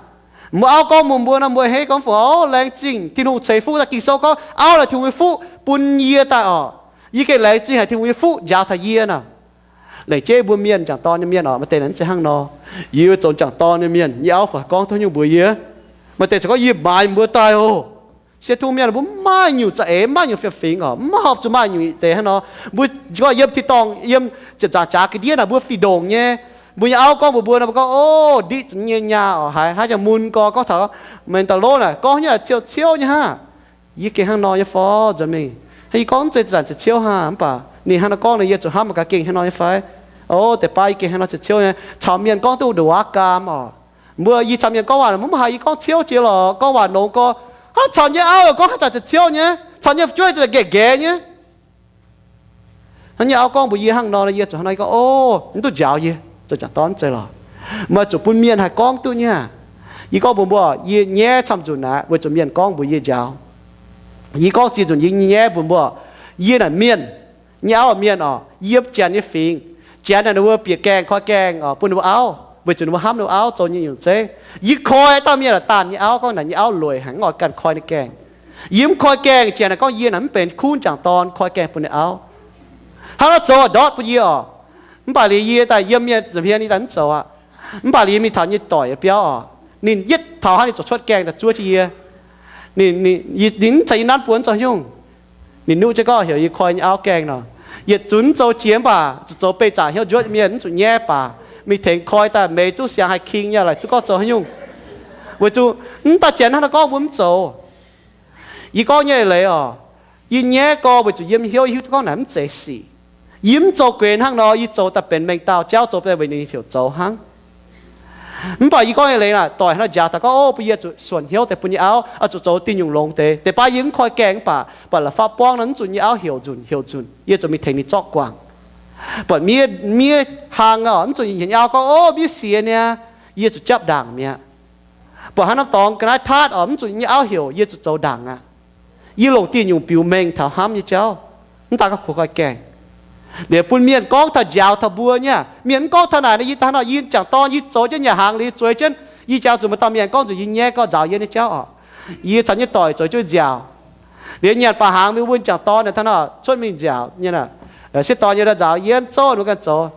Mbuo auv gorngv mbuox mbuo nor, mbuo hneiv gorngv fungc, ov, laengz zingh Tin-Hungh ceix fuqv daaih. Ging-Sou gorngv auv naaic Tin-Hungh nyei fuqv bun yie daaih orqc. Yie gengh laengz zingh haic Tin-Hungh nyei fuqv njaaux taux yie nor. Laengz jeiv mbuo mienh, jangc dorn nyei mienh orqc, maaih deix naaic mv zeiz hnangv nor. Yie zoux jangc dorn nyei mienh, yie auv fai gorngv tov nyungc mbuox yie. Maaih deix zuqc gorngv yie maaiz mbuo daaih oc. Sieqv tungv mienh mbuo mv maaih nyungc za'eix, mv maaih nyungc fiem-fingx orqc, mv horpc zuqc maaih nyungc deix hnangv nor. Mbuo gorngv yiem tin-dorngh, yiem ziepc nzaangc jaax ga'ndiev naaic, mbuo fih ndongc nyei. Mbuo nyei auv gorngv mbuox mbuo nor, mbuo gorngv, ov, ndiqv nyei nyaah orqc, haiz haaix nyungc mun gorx gorngv taux meih dauh lov naaic gorngv nyei ciouv ciouv nyei hnangv. Yie gengh hnangv nor nyei fai nzuonx mingh? Hnangv yie gorngv mv zeiz zanc ziouc ciouv hnangv, mv baac ninh hnangv nor gorngv nor, yie zuqc hnamv mangc gaax gengh hnangv nor nyei fai. Ov, deix baav yie gengh hnangv nor ziouc ciouv nyei. Caux mienh gorngv duqv nduqc waac gaam orqc. Mbuo, yie caux mienh gorngv waac mv haiz yie gorngv ciouv jiex lorqc, gorngv waac nongx gorx. Hnangv caux nyei auv gorngv haaix zanc ziouc ciouv nyei, caux nyei fu'jueiv zanc nqaeqv nqaeqv nyei. Hnangv nyei auv gorngv mbuox yie hnangv nor, yie zuqc hnangv nor, yie gorngv, ov, mv duqv njaaux yie zoux jangc dorn mv zeiz lorqc. Meih zuqc bun mienh haih gorngv duqv nyei. Yie gorngv mbuox mbuo, yie nyaiv camv nzunc naaic weic zuqc mienh gorngv mbuox yie njaaux. Yie gorngv ziex nzunc yie nyaiv mbuox mbuo, yie naaic mienh nyei auv, mienh orqc, yiem janx nyei fingx. Janx naaic ninh mbuo bieqc gaengh koi gaengh orqc bun ninh mbuo auv, weic zuqc ninh mbuo hnamv ninh mbuo auv zoux nyei nyungc zeiv. Yie koi dauh mienh aah, daanh nyei auv, gorngv naaic nyei auv lueic haic, mv oix ganh koi ninh gaengh. Yie mv koi gaengh, janx naaic gorngv yie naaic mv benx kuv jangc dorn koi gaengh bun ninh auv. Hnangv naaiv zoux ndortv bun yie orqc. Mv baac liuz yie daaih yiem mienh nza'hmien yie daaih mv zoux aqv. Mv baac liuz yie mingh taux nyei doic nyei biauv orqc, ninh yietv taux hnangv ninh ziouc cuotv gaengh daaih zuov jienv yie. Ninh, ninh, ninh mv caux yie nanv buonc zoux nyungc. Ninh nuqv jienv gorngv heuc yie koi nyei auv gaengh nor. Yietc zunc mv zoux jiex mv baac zuqc zoux beih zaqc hnyouv njuotv mienh, mv zuqc nyaiv baac mingh tengx koi daaih meix zuqv siangx haih king nyei, laaic duqv gorngv zoux haaix nyungc. Weic zuqc mv dauh janx hnangv naaiv gorngv mbuo mv zoux. Yie gorngv nyei leiz orqc, yie nyaiv gorx weic zuqc yiem hnyouv yie hiuv duqv gorngv naaic mv zeiz sic. Yie mv zoux guenx hnangv nor, yie zoux daaih benx mengh dauh jauv, zoux daaih weic ninh heuc zoux hnangv. Mv baac yie gorngv nyei leiz naaic, doic hnangv nor njaaux daaih gorngv, ov, bun yie zuqc suonc hnyouv deix bun nyei auv, oix zuqc zoux diuh nyungc longx deix. Deix baav yie mv koi gaengh mv baac, baac la'fapv buangv nor mv zuqc nyei auv heuc nzunc heuc nzunc, yie zuqc mingh tengx ninh zorqv guangc. Buatc miev, miev hlang orqc, mv zuqc nyei auv gorngv, ov, miev siex niaa, yie zuqc japv ndaangc mi'aqv. Buatc hnangv norm dorngx ga'naaiv taatv orqc, mv zuqc nyei auv heuc, yie zuqc zoux ndaangc aqv. Yie longc diuh nyungc biux mengh taux hnamv nyei jauv, mv daaih gorngv koi gaengh. Liuz bun mienh gorngv taux njaaux taux mbuo nyei aqv. Mienh mv gorngv taux naaic nor, yie daaih nor, yie jangc dorn, yie zoux jienv nyanc hnaangx liuz zueiz jienv, yie jangx zuqc maaih dauh mienh gorngv nzunc yie nyaiv gorngv nzaaux yie nyei jauv orqc. Yie caux nyei doic zoux jienv nziaauc. Liuz nyanc baac hnaangx mingh wuonh jangc dorn naaic, hnangv nor cuotv mingh nziaauc nyei aqv. Sieqv dorn nyei daaih nzaaux yie, zouv ninh mbuo ganh zoux.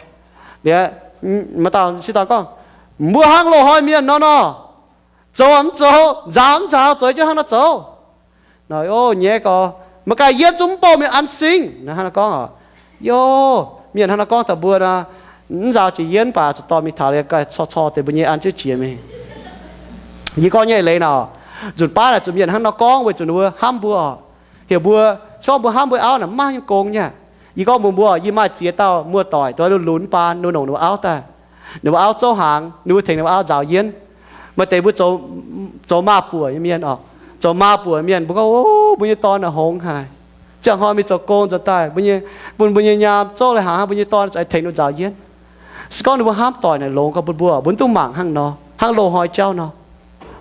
Liuz maaih dauh sieqv dorn gorngv, mbuo hnangv loz-hnoi mienh nor nor, zoux mv zoux, nzaaux mv nzaaux, zoux jienv hnangv nor zoux. Nor, o, nyaiv gorx, maiv ganh yienv zungv mv bouh mingh an singv. Hnangv nor gorngv oc. Yo, mienh hnangv nor gorngv taux mbuo nor, mv nzaaux jiex yienv baac zuqc dorh mingh taux liuz ganh cor cor deix mbuo nyei an jienv jiex mingh. Yie gorngv nyei leiz nor, nzunc baav naaic zuqc mienh hnangv nor gorngv weic zuqc ninh mbuo hnamv mbuo oc. Heuc mbuo, se gorngv mbuo hnamv mbuo auv naaic mv maaih haaix nyungc gong nyei. Yie gorngv mbuox mbuo, yie maaih ziex dauh muoz-doic, dongh wuov lunx baan, ninh mbuo longc ninh mbuo auv daaih. Ninh mbuo auv zouv hnaangx, ninh mbuo tengx ninh mbuo auv nzaaux yienv. Maaih deix mbuo zoux, zoux maaz-buoc nyei mienh oc. Zoux maaz-buoc mienh, mbuo gorngv, o, mbuo nyei dorn naaic hngongx haic. Ziangh hnoi mingh zoux gong nzuonx daaih, mbuo nyei, bun mbuo nyei nyaam zouv lai hnaangx hnangv, mbuo nyei dorn zuqc aengx tengx ninh mbuo nzaaux yienv. Se gorngv ninh mbuo hnamv doic naaic longx gorngv bun mbuo, mbuo mv dungx mangc hnangv nor, hnangv loz-hnoi jauv nor.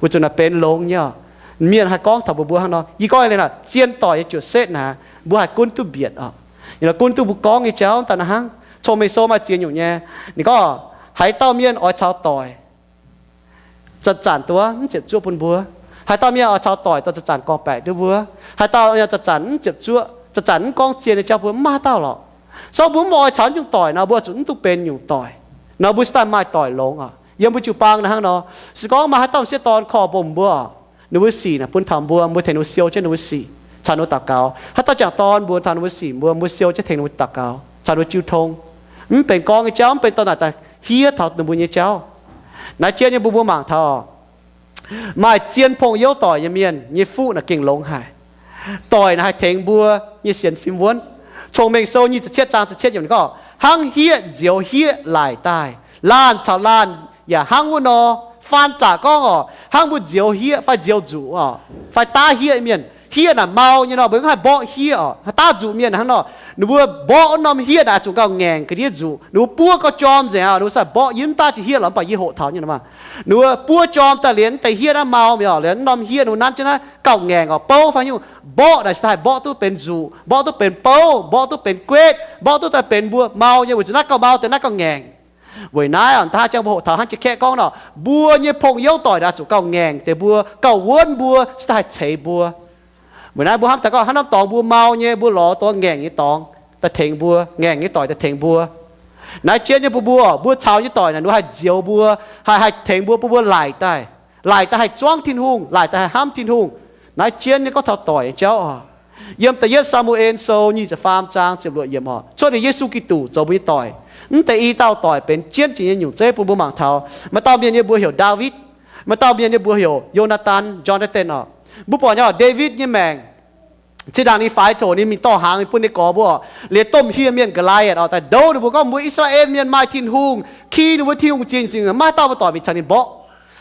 Weic zuqc naaic benx longx nyei oc. Mienh haih gorngv taux mbuox mbuo hnangv nor. Yie gorngv ih leih naaic, zien doic nyei juoqc setv naaic, mbuo haih gunv duqv mbietc oc. Yiem naaic gunv duqv mbuo gorngv nyei jauv daaih naaiv hnangv. Cong-Mengh Sou maaih ziex nyungc nyei. Ninh gorngv, haaix dauh mienh oix caux doic, zanc-zanc duqv mv ziepc zuoqv bun mbuo. Haaix dauh mienh oix caux doic, zanc-zanc gorngv-baeqc duqv mbuo. Haaix dauh zanc-zanc mv ziepc zuoqv, zanc-zanc mv gorngv zien nyei jauv bun mbuo, mv maaih haaix dauh lorqc. So mbuo mv oix caux nyungc doic nor, mbuo zuqc mv duqv benx nyungc doic. Nor mbuo cingx daaih maaih doic longx oc. Yiem mbuo jiu-baang naaiv hnangv nor, se gorngv maaih haaix dauh m'sieqv dorn korv-bom mbuo oc, ninh mbuo sic naaic bun taux mbuo, mbuo tengx ninh mbuo siou jienv ninh mbuo sic, caux ninh mbuo daux gaux. Haaix dauh jangc dorn mbuox taux ninh mbuo sic mbuo, mbuo siou jienv tengx ninh mbuo daux gaux, caux ninh mbuo jiu tong. Mv benx gorngv nyei jauv, mv benx dorh naaic daaih hiev taux ninh mbuo nyei jauv. Naaiv jienv nyei mbuo mbuo mangc taux oc, maaih zien pong-youv doic nyei mienh nyei fuqv naaic gengh longx haic. Doic naaic haih tengx mbuo nyei sienx fim wuonv. Cong-Mengh Sou nyic ziepc cietv zaang ziepc cietv yiemc gorngv, hnangv hieqv nzioux hieqv laaic daaih, laanh caux laanh yaac hnangv wuov nor. Faan zaqc gorngv oc, hnangv mbuo nzioux hieqv fai nzioux nzuqc oc, fai daav hieqv mienh. Hieqv naaic mau nyei nor, mbuo mv haih mborqv hieqv oc. Daav nzuqc mienh hnangv nor, ninh mbuo mborqv wuov norm hieqv naaic zuqc gauh ngaengc ga'ndiev nzuqc. Ninh mbuo buov gauh jorm nzengc oc, ninh mbuo sai mborqv. Yie mv daav jiex hieqv lorqc, mv baac yie hoqc taux nyei nor maah. Ninh mbuo buov jorm daaih liuz mv deix hieqv naaiv mau mi'aqv. Liuz norm hieqv ninh mbuo nanv jienv naaiv gauh ngaengc oc, bouv fai nyungc mborqv naaic se haih mborqv duqv benx nzuqc, mborqv duqv benx bouv, mborqv duqv benx guetv, mborqv duqv daaih benx mbuo mau nyei, weic zuqc naaiv gauh mau deix naaiv gauh ngaengc. Weic naaiv oc, da'haav jangx mbuo hoqc taux hnangv jiex kaeqv gorngv nor, mbuo nyei pong-youv doic naaic zuqc gauh ngaengc deix mbuo, gauh wuonv mbuo, se daaih haih ceix mbuo. Weic naaiv mbuo hnamv daaih gorngv hnangv norm dorngx mbuo mau nyei, mbuo lorz dongh ngaengc nyei dorngx daaih tengx mbuo, ngaengc nyei doic daaih tengx mbuo. Naaiv jienv nyei bun mbuo, mbuo caux nyei doic naaic ninh haih nzioux mbuo, haih, haih tengx mbuo, bun mbuo laaic daaih, laaic daaih haih zuangv Tin-Hungh, laaic daaih haih hnamv Tin-Hungh. Naaiv jienv nyei gorngv taux doic nyei jauv oc. Yiem da'yietv Saa^mu^en Sou nyic ziepc faam zaang ziepc luoqc yiemc oc, cuotv liuz Yesu Giduc zoux mbuo nyei doic. Mv deix i dauh doic benx jienv jiex nyei nyungc zeiv bun mbuo mangc taux. Maaih dauh mienh nyei mbuox heuc Ndaawitv. Maaih dauh mienh nyei mbuox heuc Yo^naa^tan, Jonathan oc. Mbuo buatc nyei oc, Ndaawitv nyei maengc, zinh ndaangc ninh faix coc, ninh mingh dorh hnaangx mingh bun ninh gorx mbuo oc, liuz domh hieh mienh Ga'laa^atc oc daaih ndouv ninh mbuo gorngv, mbuo I^saa^laa^en Mienh maaih Tin-Hungh, ki ninh mbuo Tin-Hungh zingh zingh, maiv haaix dauh mbuo doic mingh caux ninh mborqv.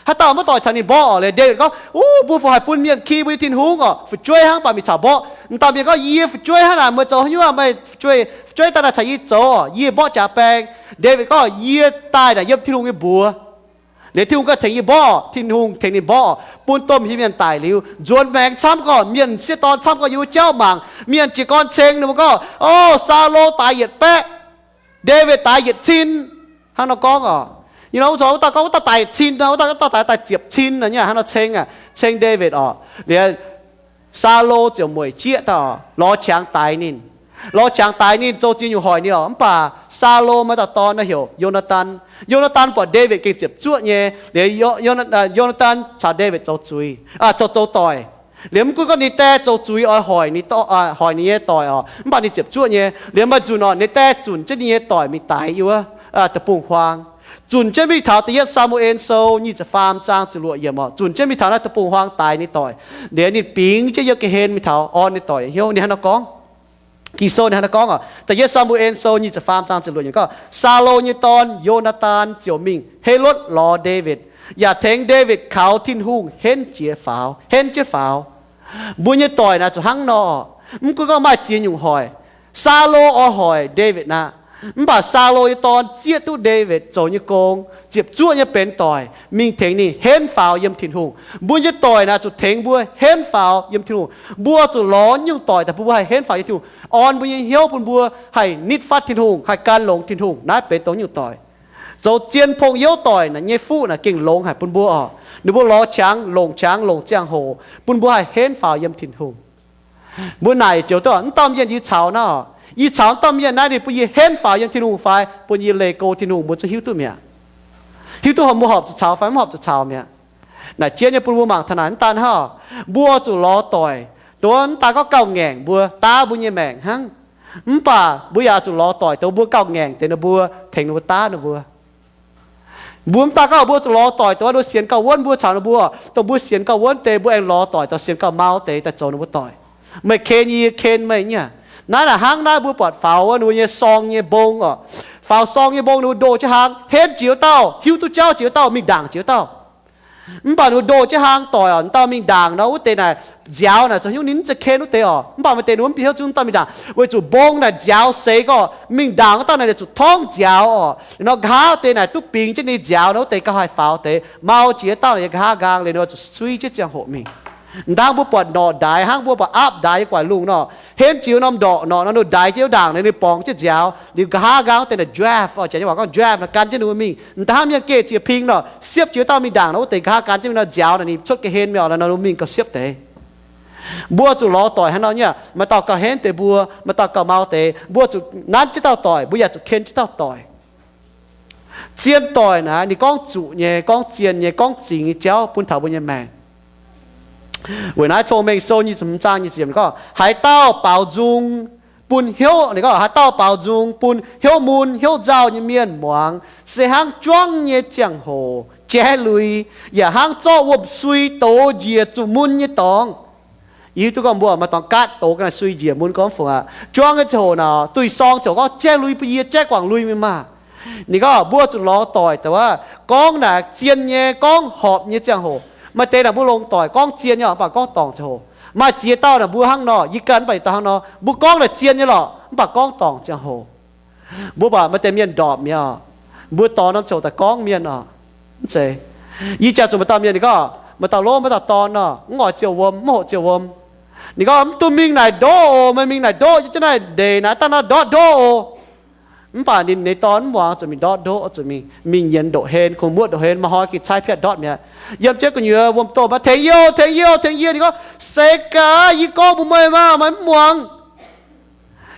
Haaix dauh maiv doic caux ninh mborqv oc. Liuz Ndaawitv gorngv, Uv, mbuo fungc haih bun mienh ki mbuo nyei Tin-Hungh oc? Fu'jueiv hnangv baac mingh caux mborqv. M'dauh mienh gorngv, Yie fu'jueiv hnangv naaic, meih zoux haaix nyungc? Meih fu'jueiv, fu'jueiv daaih naaic caux yie zoux, yie mborqv jaax baeng. Ndaawitv gorngv, Yie daaih naaic yiem Tin-Hungh nyei mbuox. Liuz Tin-Hungh ganh tengx yie mborqv, Tin-Hungh tengx ninh mborqv, bun domh hieh mienh daic liuz, nzuonx maengx camv gorqv, mienh sieqv dorn camv gorqv yiem wuov jauv mangc. Mienh jiez gorn ceng ninh mbuo gorngv, O, Saulo daix yietc baeqv, Ndaawitv daix yietc cin. Hnangv nor gorngv oc. Ih nor wuov dauh gorngv wuov dauh daix yietc cin nor, wuov dauh, wuov dauh daix daaih ziepc cin nor, hnangv nor ceng, ceng Ndaawitv oc. Liuz Saulo ziouc mueic jieqv daaih oc, lorz qangx daix ninh. Lorz qangx daix ninh, zoux ziex nyungc hoic ninh oc. Mv baac Saulo maaih dauh dorn nor heuc Yo^naa^tan. Yo^naa^tan buatc Ndaawitv gengh ziepc zuoqv nyei, liuz Yo^naa^tan caux Ndaawitv zoux zuiz, zoux, zoux doic. Liuz mv gunv gorngv ninh die zoux zuiz oix hoic ninh, hoic ninh nyei doic oc, mv baac ninh ziepc zuoqv nyei. Liuz maaih nzunc oc, ninh die zunc jienv ninh nyei doic mingh daix yie wuov deic-bung-huaang. Zunc jienv mingh taux da'yietv Saa^mu^en Sou nyic ziepc faam zaang ziepc luoqc yiemc oc, zunc jienv mingh taux naaiv deic-bung-huaang daix ninh doic. Liuz ninh bingx jienv yiem ga'hlen mingh taux orn ninh doic hnyouv. Ninh hnangv nor gorngv, Ging-Sou ninh hnangv nor gorngv oc, da'yietv Saa^mu^en Sou nyic ziepc faam zaang ziepc luoqc yiemc gorngv, Saulo nyei dorn Yo^naa^tan ziouc mingh Helotv lorz Ndaawitv, yaac tengx Ndaawitv kaux Tin-Hungh henv jiez faaux, henv jienv faaux. Mbuo nyei doic naaic zuqc hnangv nor. Mv gunv gorngv maaih ziex nyungc hoic, Saulo oix hoic Ndaawitv aqv, mv baac Saulo nyei dorn zieqv duqv Ndaawitv zoux nyei gong, ziepc zuoqv nyei benx doic, mingh tengx ninh henv faaux yiem Tin-Hungh. Mbuo nyei doic naaic zuqc tengx mbuo henv faaux yiem Tin-Hungh. Mbuo zuqc lorz nyungc doic daaih bun mbuo haih henv faaux yiem Tin-Hungh, orn mbuo nyei hnyouv bun mbuo haih nitv fatv Tin-Hungh, haih gan longx Tin-Hungh. Naaiv benx dongh nyungc doic. Zoux zien pong-youv doic naaic nyei fuqv naaic gengh longx haic bun mbuo oc. Ninh mbuo lorz qangx longc, qangx longc ziangh hoc bun mbuo haih henv faaux yiem Tin-Hungh. Mbuo naaic joux duqv, mv dauh mienh yie caux naaiv oc, yie caux mv dauh mienh naaiv ninh bun yie henv faaux yiem Tin-Hungh fai bun yie leih go Tin-Hungh, mbuo zungv hiuv duqv mi'aqv. Hiuv duqv mbuo horpc zuqc caux fai mv horpc zuqc caux mi'aqv. Naaic jienv nyei bun mbuo mangc taux naaic, mv daan hnangv, mbuo zuqc lorz doic, dongh mv daan gorngv gauh ngaengc mbuo, daav mbuo nyei maengc hnangv. Mv baac mbuo yaac zuqc lorz doic dongh mbuo gauh ngaengc deix ninh mbuo, tengx ninh mbuo, daav ninh mbuo. Mbuo mv daan gorngv mbuo zuqc lorz doic dongh ninh mbuo sienx gauh wuonv mbuo caux ninh mbuo, dongh mbuo sienx gauh wuonv deix mbuo aengx lorz doic dongh sienx gauh mau deix daaih zoux ninh mbuo doic. Meih ken yie, yie ken meih nyei. Naaiv naaic hnangv naaiv mbuo buatc faaux wuov ninh mbuo nyei sorng nyei mbong oc. Faaux sorng nyei mbong ninh mbuo ndoh jienv hlang, henv jiex wuov dauh, hiuv duqv jauv jiex wuov dauh, mingh ndaangc jiex wuov dauh. Mv baac ninh mbuo ndoh jienv hlang doic oc, dauh mingh ndaangc nor wuov deix naaic nziaaux naaic zoux haaix nyungc ninh mv zeiz ken wuov deix oc. Mv baac maaih deix ninh mbuo mv bieqc hnyouv zungv dauh mingh ndaangc, weic zuqc mbong naaic nziaaux seix gorqv mingh ndaangc wuov dauh naaic liuz zuqc torngv nziaaux oc. Nor nqa'haav deix naaic duqv bingx jienv ninh nziaaux nor wuov deix gauh haih faaux deix, mau jiex dauh naaic yiem nqa'haav nqaang liuz ninh oix zuqc suiv jienv ziangh hoc mingh. Hnangv mbuo buatc norqc ndaix, hnangv mbuo buatc aapv ndaix yiem gu'nguaaic lungh nor, henv jiex norm ndorqc norqc nor, ninh ndaix jienv wuov ndaangc naaic ninh borngz jienv nziaaux liuz nqa'haav nqaang wuov deix naaic draft oc, janx nyei waac gorngv draft nor, gan jienv ninh mbuo mingh. Da'hnangv mienh geh ziex ping nor, siepv jiex dauh mingh ndaangc nor wuov deix nqa'haav gan jienv mingh nor, nziaaux naaic ninh cuotv ga'hlen mi'aqv nor, ninh mingh gauh siepv deix. Mbuo zuqc lorz doic hnangv nor nyei, maaih dauh gauh henv deix mbuo, maaih dauh gauh mau deix. Mbuo zuqc nanv jienv dauh doic, mbuo yaac zuqc ken jienv dauh doic. Zien doic naaic ninh gorngv zuqc nyei, gorngv zien nyei, gorngv zingx nyei jauv bun taux mbuo nyei maengc. Weic naaiv Cong-Mengh Sou nyic ziepc hmz zaang nyic ziepc gorngv, haaix dauh baaux nzung bun hnyouv, ninh gorngv, haaix dauh baaux nzung bun hnyouv mun hnyouv nzauh nyei mienh muangx, se hnangv juangv nyei ziangh hoc jaiv lui, yaac hnangv zorqv wuom-sui dox njiec zuqc mun nyei dorngx. Yie hiuv duqv gorngv mbuo maaih dorngx gaatv dox ga'naaiv sui njiec mun gorngv fungc aqv. Juangv nyei ziangh hoc naaic, duih sorng ziouc gorngv jaiv lui bun yie, jaiv guangc lui mingh maah. Ninh gorngv mbuo zuqc lorz doic daaih wuov, gorngv naaic zien nyei, gorngv horpc nyei ziangh hoc. Maaih deix naaic mbuo longc doic gorngv zien nyei oc, mv baac gorngv dorngc ziangh hoc. Maaih ziex dauh naaic mbuo hnangv nor, yie ganh mv baac yietc dauh hnangv nor, mbuo gorngv naaic zien nyei lorqc, mv baac gorngv dorngc ziangh hoc. Mbuo baac maaih deix mienh ndorpc mi'aqv oc. Mbuo dorh norm ziangh hoc daaih gorngv mienh oc. Mv zeiz. Yie jangx zuqc maaih dauh mienh ninh gorngv, maaih dauh lov, maaih dauh dorn nor, mv oix ziouh wuom, mv hoqc ziouh wuom. Ninh gorngv, mv dungx mingh naaic ndoqv oc. Meih mingh naaic ndoqv, yie jienv naaiv ndeic naaic dangh nor ndortv ndoqv oc. Mv baac ninh, ninh dorn mv muangx, zuqc mingh ndortv ndoqv, zuqc mingh, mingh nyienz ndoqv-hlen, kungx muoqv ndoqv-hlen, maaih hnoi gengh caaiv piatv ndortv mi'aqv. Yiem jienv gu'nyuoz wuom-domh, tengx yie, tengx yie, tengx yie. Ninh gorngv, se gaax, yie gorngv mbuox meih maah, meih mv muangx.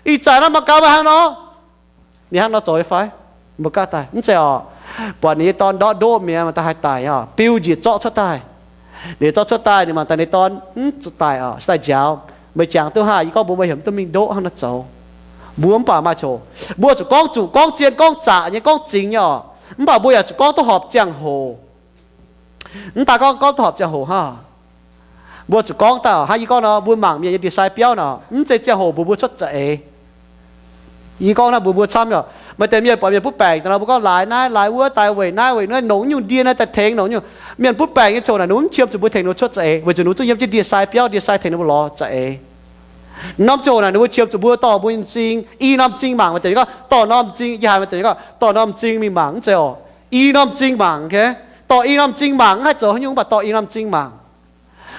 Ih zanc naaiv mangc gaax meih hnangv nor. Ninh hnangv nor zoux nyei fai? Mbuo gaav daaih mv zeiz oc. Buatc ninh nyei dorn ndortv ndoqv mi'aqv, maaih daaih haih daic oc, biu njiec zorqv cuotv daaih. Ninh zorqv cuotv daaih, ninh mangc daaih ninh dorn mv zuqc daic oc, se daaih njaaux. Meih jangx duqv haaih, yie gorngv mbuox meih heuc mv dungx mingh ndoqv hnangv nor zoux. Mbuo mv baac maaih coc, mbuo zuqc gorngv zuqc gorngv zien gorngv zaqc nyei gorngv zingx nyei oc. Mv baac mbuo yaac zuqc gorngv duqv horpc ziangh hoc. Mv daaih gorngv, gorngv duqv horpc ziangh hoc hnangv. Mbuo zuqc gorngv daaih oc, hnangv yie gorngv nor, mbuo mangc mienh nyei ndie-sai biauv nor, mv zeiz ziangh hoc mbuox mbuo cuotv za'eix. Yie gorngv naaiv mbuox mbuo camv oc. Maaih deix mienh buatc mienh butv baengc daaih nor, mbuo gorngv laaix naaiv laaix wuov daaih weic naaiv weic naaiv, nongc nyungc ndie naaiv daaih tengx nongc nyungc. Mienh butv baengc nyei ziangh hoc naaic ninh mv qiemx zuqc mbuo tengx ninh mbuo cuotv za'eix, weic zuqc ninh mbuo zungv yiem jienv ndie-sai biauv, ndie-sai tengx ninh mbuo lorz za'eix. Norm ziangh hoc naaic ninh mbuo qiemx zuqc mbuo dorh mbuo nyei m'zing, i norm m'zing mangc. Maaih deix mienh gorngv dorh norm m'zing, yie haiz maaih deix mienh gorngv dorh norm m'zing mingh mangc, mv zeiz oc. I norm m'zing mangc, dorh i norm m'zing mangc, mv haih zoux haaix nyungc, mv baac dorh i norm m'zing mangc.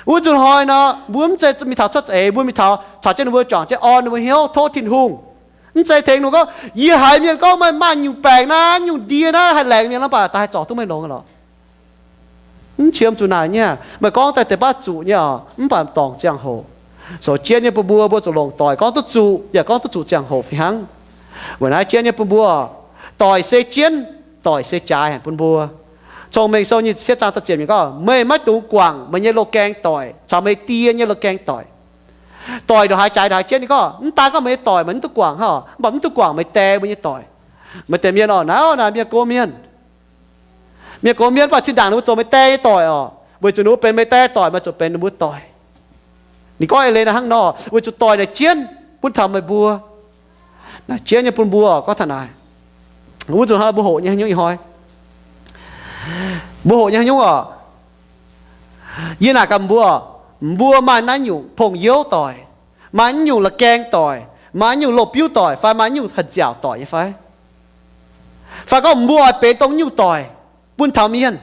Wuov nzunc hnoi nor, mbuo mv zeiz mingh taux cuotv za'eix, mbuo mingh taux caux jienv ninh mbuo juangc jienv orn ninh mbuo hnyouv tov Tin-Hungh. Mv zeiz tengx ninh gorngv, yie haiz mienh gorngv meih maaih nyungc baengc naaiv, nyungc ndie naaiv haih laengz mienh, mv baac daaih haih zorc duqv meih longx lorqc. Mv qiemx zuqc naaic nyei. Meih gorngv daaih deix baav zuqc nyei oc, mv baac dorngc ziangh hoc. Sou jienv nyei bun mbuo, mbuo zuqc longc doic gorngv duqv zuqc, yaac gorngv duqv zuqc ziangh hoc fih hnangv. Weic naaiv jienv nyei bun mbuo, doic se jienv, doic se jaaix bun mbuo. Cong-Mengh Sou nyic ziepc cietv zaang da'ziepc yiemc gorngv, meih maiv dungx guangc meih nyei loz-gaeng doic caux meih die nyei loz-gaeng doic. Doic ndongc haaix jaaix ndongc haaix jienv. Ninh gorngv mv daan gorngv meih nyei doic meih mv duqv guangc hnangv, mv baac mv duqv guangc meih die mbuo nyei doic. Maaih deix mienh oc, naaiv oc, naaiv mienh gox mienh, mienh gox mienh, mv baac zinh ndaangc ninh mbuo zoux meih die nyei doic oc, weic zuqc ninh mbuo benx meih die doic, meih zuqc benx ninh mbuo doic. Ninh gorngv eix leiz naaiv hnangv nor, weic zuqc doic naaic jienv bun taux meih mbuo. Naaic jienv nyei bun mbuo gorngv taux naaic. Wuov nzunc hnoi mbuo hoqc nyei haaix nyungc ih hnoi? Mbuo hoqc nyei haaix nyungc oc? Yie naaic gaax mbuo, mbuo maaih naaiv nyungc pong-youv doic, maaih naaiv nyungc la'gaeng doic, maaih naaiv nyungc loz-biuv doic, fai maaih naaiv nyungc haih nziaauc doic nyei fai? Fai gorngv mbuo oix benx dongh nyungc doic bun taux mienh?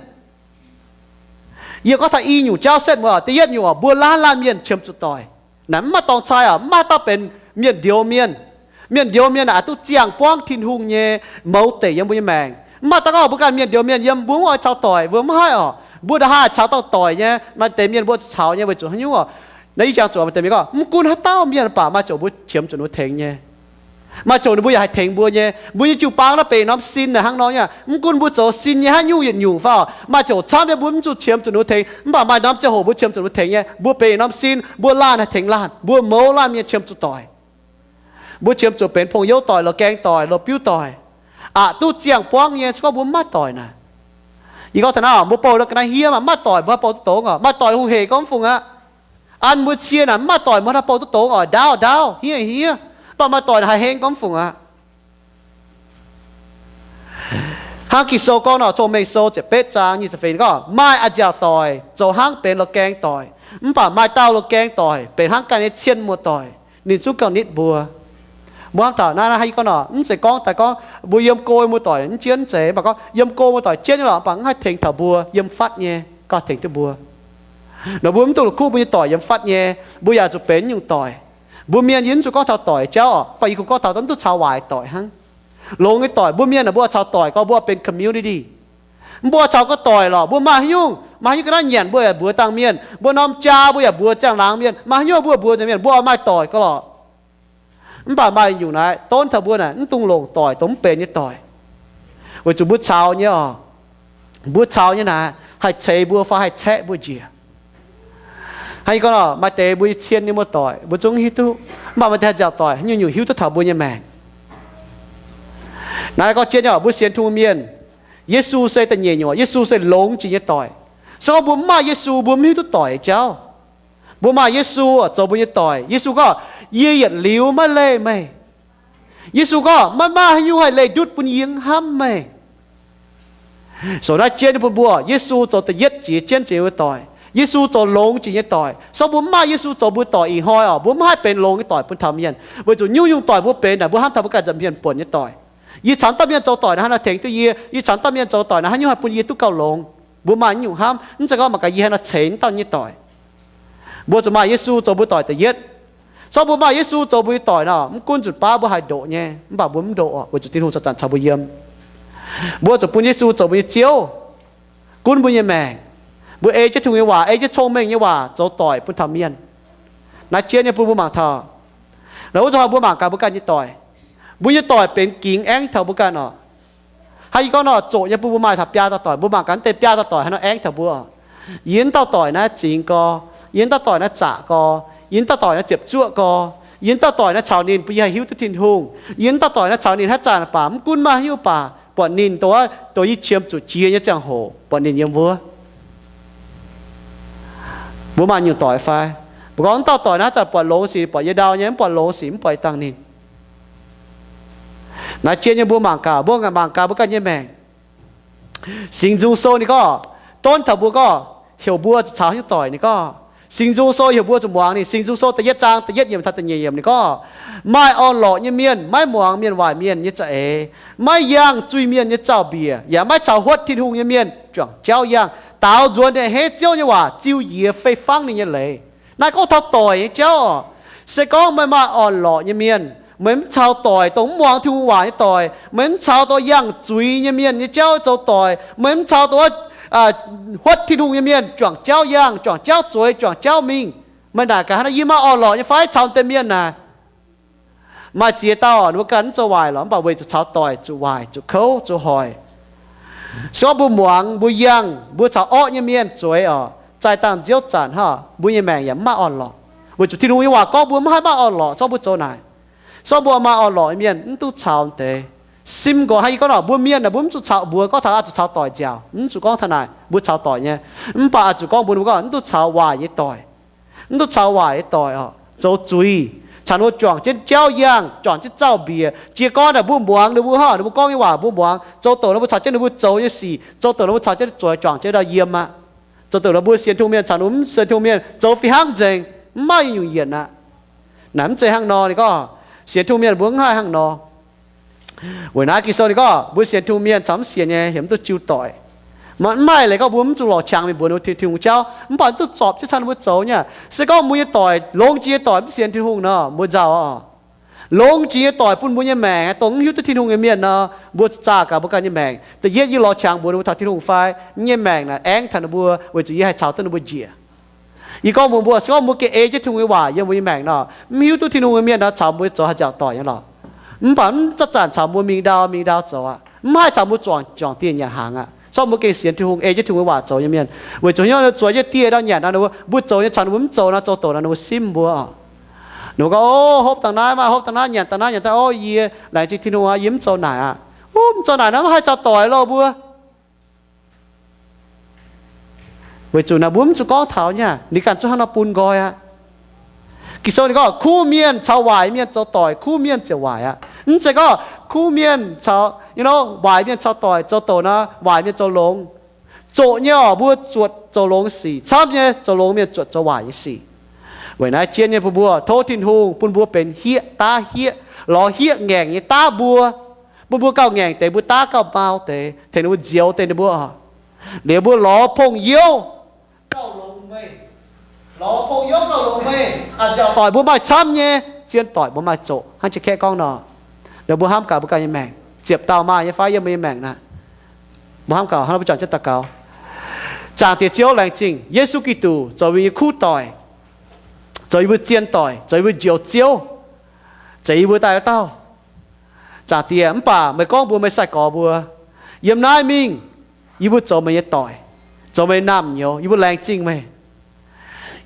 Yie gorngv taux i nyungc jauv setv muoz. Da'yietv nyungc oc, mbuo laanh laanh mienh qiemx zuqc doic. Naaic mv maaih dorngx cai oc, mv maaih dauh benx mienh ndouz mienh. Mienh ndouz mienh naaic duqv ziangh buangv Tin-Hungh nyei mouz deic yiem mbuo nyei maengc. Mv maaih dauh gorngv mbuo ganh mienh ndouz mienh yiem, mbuo mv oix caux doic, mbuo mv haih oc. Mbuo ndongc haaix caux dauh doic nyei, maaih deix mienh mbuo zuqc caux nyei weic zuqc haaix nyungc oc? Naaiv ih jangx zuqc maaih deix mienh gorngv, mv gunv haaix dauh mienh baac maaih ziouc mbuo qiemx zuqc ninh mbuo tengx nyei. Maaih ziouc ninh mbuo yaac haih tengx mbuo nyei. Mbuo nyei jiu-baang naaiv benx norm sin naaic hnangv nor nyei. Mv gunv mbuo zoux sin nyei haaix nyungc yietc nyungc fai oc, maaih ziouc camv nyei mbuo mv zuqc qiemx zuqc ninh mbuo tengx, mv baac maaih norm ziangh hoc mbuo qiemx zuqc ninh mbuo tengx nyei. Mbuo benx norm sin, mbuo laanh haih tengx laanh, mbuo mouz laanh mienh qiemx zuqc doic. Mbuo qiemx zuqc benx pong-youv doic, la'gaeng doic, loz-biuv doic. Aqc duqv ziangh buangv nyei, se gorngv mbuo mv maaih doic naaic. Yie gorngv taux naaiv, mbuo bouh nor ga'naaiv hniev maah, mv maaih doic mbuo haih bouh duqv dongz oc. Maaih doic hungh hec gorngv mv fungc aqv. An mbuo cie naaic mv maaih doic mbuo haih bouh duqv dongz oc. Ndaauv ndaauv, hniev hniev, mv baac maaih doic naaic haih heng gorngv mv fungc aqv. Hnangv Ging-Sou gorngv nor, Cong-Mengh Sou ziepc betv zaang nyic ziepc feix gorngv, maaih a'nziaauc doic zoux hnangv benx loz-gaeng doic, mv baac maaih dauh loz-gaeng doic benx hnangv ganh nyei cien muoz-doic, ninh zungv gauh nitv mbuo. Mbuo hnamv taux naaiv, naaiv haaix nyungc gorngv nor, mv zeiz gorngv daaih gorngv mbuo yiem go muoz-doic mv jienv, mv zeiz, mv baac gorngv yiem go muoz-doic jienv nyei lorqc, mv baac mv haih tengx taux mbuo, yiem fatv nyei gauh tengx duqv mbuo. Nor mbuo mv dungx la'kuqv mbuo nyei doic yiem fatv nyei, mbuo yaac zuqc benx nyungc doic. Mbuo mienh yie mv zuqc gorngv taux doic jauv oc, mv baac yie kungx gorngv taux mv duqv caux waaic doic hnangv. Longx nyei doic, mbuo mienh naaic mbuo oix caux doic gorngv mbuo oix benx community. Mbuo oix caux ga'doic lorqc, mbuo maaih haaix nyungc, maaih haaix nyungc ga'naaiv nyanc mbuo yaac mbuox dangh mienh, mbuo norm jaa mbuo yaac mbuox ziangh laangz mienh, maaih haaix nyungc mbuo mbuox nzengc mienh, mbuo oix maaih doic gauh lorqc. Mv baac maaih nyungc naaiv donv taux mbuo naaic mv dungx longc doic, dongh mv benx nyei doic, weic zuqc mbuo caux nyei oc, mbuo caux nyei naaic haih ceix mbuo fai haih caeqv mbuo njiec. Hnangv yie gorngv nor, maaih deix mbuo nyei cien nyei muoz-doic mbuo zungv hiuv duqv, mv baac maaih deix haih nziaauc doic haaix nyungc nyungc hiuv duqv taux mbuo nyei maengc. Naaiv gorngv jienv nyei oc, mbuo sienx Tin-Hungh mienh, Yesu se da'nyeic nyungc, Yesu se longx jiex nyei doic. Se gorngv mbuo mv maaih Yesu, mbuo mv hiuv duqv doic jauv. Mbuo maaih Yesu zoux mbuo nyei doic. Yesu gorngv, yie yietc liuz maiv leih meih. Yesu gorngv, maiv maaih haaix nyungc haih leih ndutv bun yie hnamv meih. So naaiv jienv bun mbuo, Yesu zoux da'yietv jiex jienv jiex nyei doic. Yesu zoux longx jiex nyei doic. Se gorngv mbuo mv maaih Yesu zoux mbuo doic ih hnoi oc, mbuo mv haih benx longx nyei doic bun taux mienh. Weic zuqc nyungc-nyungc doic mbuo benx naaic, mbuo hnamv taux mbuo ganh nza'hmien buonc nyei doic. Yie caux dauh mienh zoux doic naaic, haaix nor tengx duqv yie? Yie caux dauh mienh zoux doic naaic, haaix nyungc haih bun yie duqv gauh longx? Mbuo maaih nyungc hnamv, mv zeiz gorngv mangc gaax yie haaix nor ceix dauh nyei doic. Mbuo zuqc maaih Yesu zoux mbuo doic da'yietv. Se gorngv mbuo maaih Yesu zoux mbuo nyei doic nor, mv gunv nzunc baav mbuo haih ndoqc nyei, mv baac mbuo mv ndoqc oc, weic zuqc Tin-Hungh caux zanc caux mbuo yiem. Mbuo zuqc bun Yesu zoux mbuo nyei Ziouv, gunv mbuo nyei maengc. Mbuo ei jienv Tin-Hungh nyei waac, ei jienv Cong-Mengh nyei waac zoux doic bun taux mienh. Naaiv jienv nyei bun mbuo mangc taux, naaiv wuov zuqc mbuo mangc gaax mbuo ganh nyei doic. Mbuo nyei doic benx gingx aengv taux mbuo ganh oc. Hnangv yie gorngv nor, zoqc nyei bun mbuo maaih taux biaa dauh doic. Mbuo mangc gaax naaiv deix biaa dauh doic haaix nor aengv taux mbuo. Yie wuov dauh doic naaiv zingx gorx, yie wuov dauh doic naaiv zaqc gorx, yie wuov dauh doic naaiv ziepc zuoqv gorx, yie wuov dauh doic naaiv caux ninh bun yie haih hiuv duqv Tin-Hungh. Yie wuov dauh doic naaiv caux ninh haaix zanc baac mv gunv maaih haaix nyungc baac buatc ninh dongh, dongh yie qiemx zuqc jiex nyei ziangh hoc buatc ninh yiem wuov. Mbuo maaih nyungc doic fai? Mbuo gorngv wuov dauh doic naaiv haaix zanc buatc longx sic buatc yie ndau nyei, mv buatc longx sic mv buatc yie dangh ninh. Naaiv jienv nyei mbuo mangc gaax, mbuo mangc gaax mbuo ganh nyei maengc. Singx Nzung Sou ninh gorngv, donv taux mbuo gorngv, heuc mbuo zuqc caux haaix nyungc doic ninh gorngv. Singx Nzung Sou heuc mbuo zuqc muangx ninh. Singx Nzung Sou da'yietv zaang da'yietv yiemc taux da'nyeic yiemc ninh gorngv, maaih orn-lorqc nyei mienh maiv muangx mienh waaic mienh nyei za'eix, maiv yangh zuiz-mienh nyei zaux-mbiec, yaac maiv caux huotv Tin-Hungh nyei mienh juangc jauv yangh. Daaux nzuonx ninh a'hneiv Ziouv nyei waac ziux njiec fei-fangv ninh nyei leiz. Naaiv gorngv taux doic nyei jauv oc. Se gorngv meih maaih orn-lorqc nyei mienh, meih mv caux doic dongh mv muangx Tin-Hungh waac nyei doic, meih mv caux dongh yangh zuiz nyei mienh nyei jauv zoux doic, meih mv caux dongh huotv Tin-Hungh nyei mienh juangc jauv yangh, juangc jauv zueiz, juangc jauv mingh, meih naaic gaax hnangv naaiv, yie maaih orn-lorqc nyei fai caux deix mienh naaic? Maaih ziex dauh ninh mbuo ganh mv zoux waaic lorqc, mv baac weic zuqc caux doic zuqc waaic, zuqc kouv, zuqc hoic. Se gorngv mbuo muangx, mbuo yangh, mbuo caux orqv nyei mienh zueiz oc, zaih dangh nziouv zanc hnangv, mbuo nyei maengc yaac mv maaih orn-lorqc. Weic zuqc Tin-Hungh nyei waac gorngv mbuo mv haih maaih orn-lorqc, se gorngv mbuo zoux naaic. Se gorngv mbuo maaih orn-lorqc nyei mienh mv duqv caux deix, simv nqoi. Hnangv yie gorngv nor, mbuo mienh naaic mbuo mv zuqc caux, mbuo gorngv taux oix zuqc caux doic nziaauc, mv zuqc gorngv taux naaic mbuo caux doic nyei. Mv baac oix zuqc gorngv mbuo, mbuo gorngv mv duqv caux waaic nyei doic. Mv duqv caux waaic nyei doic oc, zoux zuiz, caux ninh mbuo juangc jienv jauv yangh, juangc jienv zaux-mbiec. Jiez gorn naaic mbuo muangx ninh mbuo hnangv, ninh mbuo gorngv nyei waac mbuo muangx, zoux douc nor mbuo caux jienv ninh mbuo zoux nyei sic, zoux douc nor mbuo caux jienv zueiz, juangc jienv ndau yiem aqv. Zoux douc nor mbuo sienx Tin-Hungh mienh caux ninh mbuo mv sienx Tin-Hungh mienh zoux fih hnangv nzengc, mv maaih nyungc yienc aqv. Naaic mv zeiz hnangv nor, ninh gorngv sienx Tin-Hungh mienh mbuo mv haih hnangv nor. Weic naaiv Ging-Sou ninh gorngv mbuo sienx Tin-Hungh mienh caux mv sienx nyei heuc mv duqv jiu doic. Mv maaih leiz gorngv mbuo mv zuqc lorz qangx mingh mbuox ninh mbuo Tin-Hungh jauv, mv baac mv duqv zorpc jienv caux ninh mbuo zoux nyei. Se gorngv mbuo nyei doic longx jiex nyei doic mv sienx Tin-Hungh nor, mbuo nzauh oc. Longx jiex nyei doic bun mbuo nyei maengc dongh mv hiuv duqv Tin-Hungh nyei mienh nor, mbuo zaah gaax mbuo ganh nyei maengc. Da'yietv yie lorz qangx mbuox ninh mbuo taux Tin-Hungh fai, yie nyei maengc naaic aengv taux ninh mbuo, weic zuqc yie haih caux duqv ninh mbuo njiec. Yie gorngv mbuox mbuo, se gorngv mbuo gengh ei jienv Tin-Hungh nyei waac yiem mbuo nyei maengc nor, mv hiuv duqv Tin-Hungh nyei mienh nor caux mbuo zoux haih nziaauc doic nyei lorqc. Mv baac mv zanc-zanc caux mbuo mingh ndau mingh ndau zoux aqv. Mv haih caux mbuo juangc, juangc dieh nyanc hnaangx aqv. Se gorngv mbuo gengh sienx Tin-Hungh, ei jienv Tin-Hungh nyei waac zoux nyei mienh, weic zuqc hnyouv ninh zueiz jienv dieh ndau nyanc nor, ninh mbuo, mbuo zoux nyei caux ninh mbuo mv zoux nor, zoux douc nor ninh mbuo simv mbuo oc. Ninh mbuo gorngv, o, hopv dangh naaiv maah, hopv dangh naaiv, nyanc dangh naaiv, nyanc dangh, o, yie laengz zingh Tin-Hungh aqv, yie mv zoux naaic aqv. Mv zoux naaic nor mv haih caux doic loh mbuo. Weic zuqc naaic mbuo mv zuqc gorngv taux nyei, ninh ganh zungv hnangv nor bun nqoi aqv. Ging-Sou ninh gorngv, kuv mienh caux waaic mienh zoux doic, kuv mienh ziouc waaic aqv. Mv zeiz gorngv kuv mienh caux, you know, waaic mienh caux doic zoux douc nor, waaic mienh zoux longx. Zoqc nyei orqc, mbuo zuotc zoux longx sic. Camv nyei zoux longx mienh zuotc zoux waaic nyei sic. Weic naaiv zien nyei bun mbuo, tov Tin-Hungh bun mbuo benx hieqv daav hieqv, lorz hieqv ngaengc nyei daav mbuo, bun mbuo gauh ngaengc deix, mbuo daav gauh mau deix, tengx ninh mbuo nzioux deix ninh mbuo oc. Liuz mbuo lorz pong-youv gauh longx meih, lorz pong-youv gauh longx meih, a'nziaauc doic mbuo maaih camv nyei, zien doic mbuo maaih zoqc. Hnangv jiex kaeqv gorngv nor, liuz mbuo hnamv gaax mbuo ganh nyei maengc, ziepc dauh maaih nyei fai yiem mbuo nyei maengc naaic? Mbuo hnamv gaax hnangv nor, mbuo juangc jienv daux gaux. Zaangc Diex Ziouv, laengz zingh Yesu Giduc zoux mbuo nyei kuv doic, zoux yie mbuo zien doic, zoux yie mbuo njoux Ziouv, zoux yie mbuo daaih wuov dauh. Zaangc Diex, mv baac meih gorngv mbuox meih sai-gorx mbuo, yiem naaiv mingh yie mbuo zoux meih nyei doic, zoux meih naamh nyouz. Yie mbuo laengz zingh meih.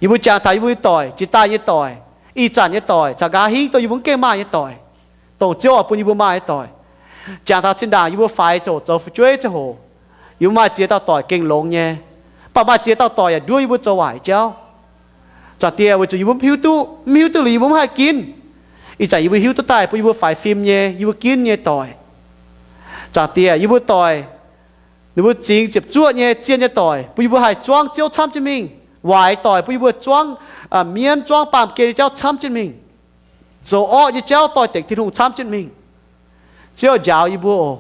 Yie mbuo jangx taux yie mbuo nyei doic, jiex daaih nyei doic, ih zanc nyei doic, caux nqa'haav hingv dongh yie mbuo mv gaengh maaih nyei doic, dongh Ziouv oix bun yie mbuo maaih nyei doic. Jangx taux zinh ndaangc yie mbuo faix zoqc zoux fu'jueiv ziangh hoc, yie mbuo maaih ziex dauh doic gengh longx nyei, mv baac maaih ziex dauh doic yaac nduov yie mbuo zoux waaic jauv. Zaangc Diex, weic zuqc yie mbuo mv hiuv duqv, mv hiuv duqv liuz yie mbuo mv haih ginv. Ih zanc yie mbuo hiuv duqv daaih bun yie mbuo faix fim nyei, yie mbuo ginv nyei doic. Zaangc Diex, yie mbuo doic, ninh mbuo zingx ziepc zuoqv nyei, zien nyei doic bun yie mbuo haih zuangv Ziouv camv jienv mingh. Waaic doic bun yie mbuo zuangv, aa, mienv, zuangv baamh gen nyei jauv camv jienv mingh. Zoux orqv nyei jauv doix-dekc Tin-Hungh camv jienv mingh. Ziouv, njaaux yie mbuo oc.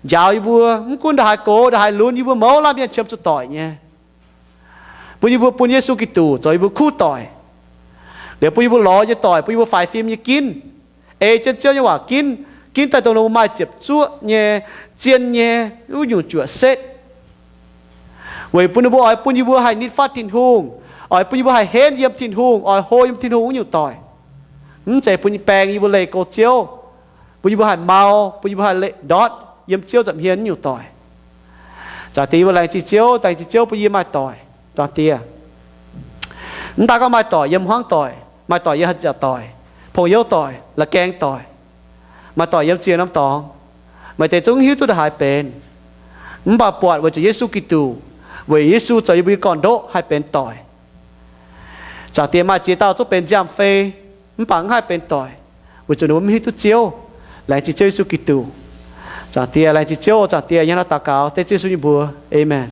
Njaaux yie mbuo, mv gunv ndongc haaix gox, ndongc haaix lunx, yie mbuo mouz laanh mienh qiemx zuqc doic nyei. Bun yie mbuo bun Yesu Giduc zoux yie mbuo kuv doic. Liuz bun yie mbuo lorz nyei doic, bun yie mbuo faix fim nyei ginv, ei jienv Ziouv nyei waac ginv, ginv daaih dongh ninh mbuo maaih ziepc zuoqv nyei, zien nyei wuov nyungc juoqc setv. Weic bun ninh mbuo oix bun yie mbuo haih nitv fatv Tin-Hungh, oix bun yie mbuo haih henv yiem Tin-Hungh, oix hlo yiem Tin-Hungh wuov nyungc doic. Mv zeiz bun baeng yie mbuo leih go Ziouv, bun yie mbuo haih mau, bun yie mbuo haih leih ndortv yiem Ziouv nza'hmien wuov nyungc doic. Zaangc Diex, yie mbuo laengz zingh Ziouv, laengz zingh Ziouv bun yie maaih doic. Zaangc Diex, mv daaih gorngv maaih doic yiem hmuangv doic, maaih doic yiem haaix zanc doic, pong-youv doic, la'gaeng doic, maaih doic yiem ziex norm dorngx, maaih deix zungv hiuv duqv ndongc haaix benx. Mv baac buatc weic zuqc Yesu Giduc, weic Yesu zoux yie mbuo nyei gorn-ndoqv haih benx doic. Zaangc Diex, maaih ziex dauh zungv benx nziaamv-fei, mv baac mv haih benx doic, weic zuqc ninh mbuo mv hiuv duqv Ziouv. Laengz zingh Ziouv Yesu Giduc. Zaangc Diex, laengz zingh Ziouv, Zaangc Diex, yie hnangv naaiv daux gaux dengv Ziouv Yesu nyei mbuox. Aamen.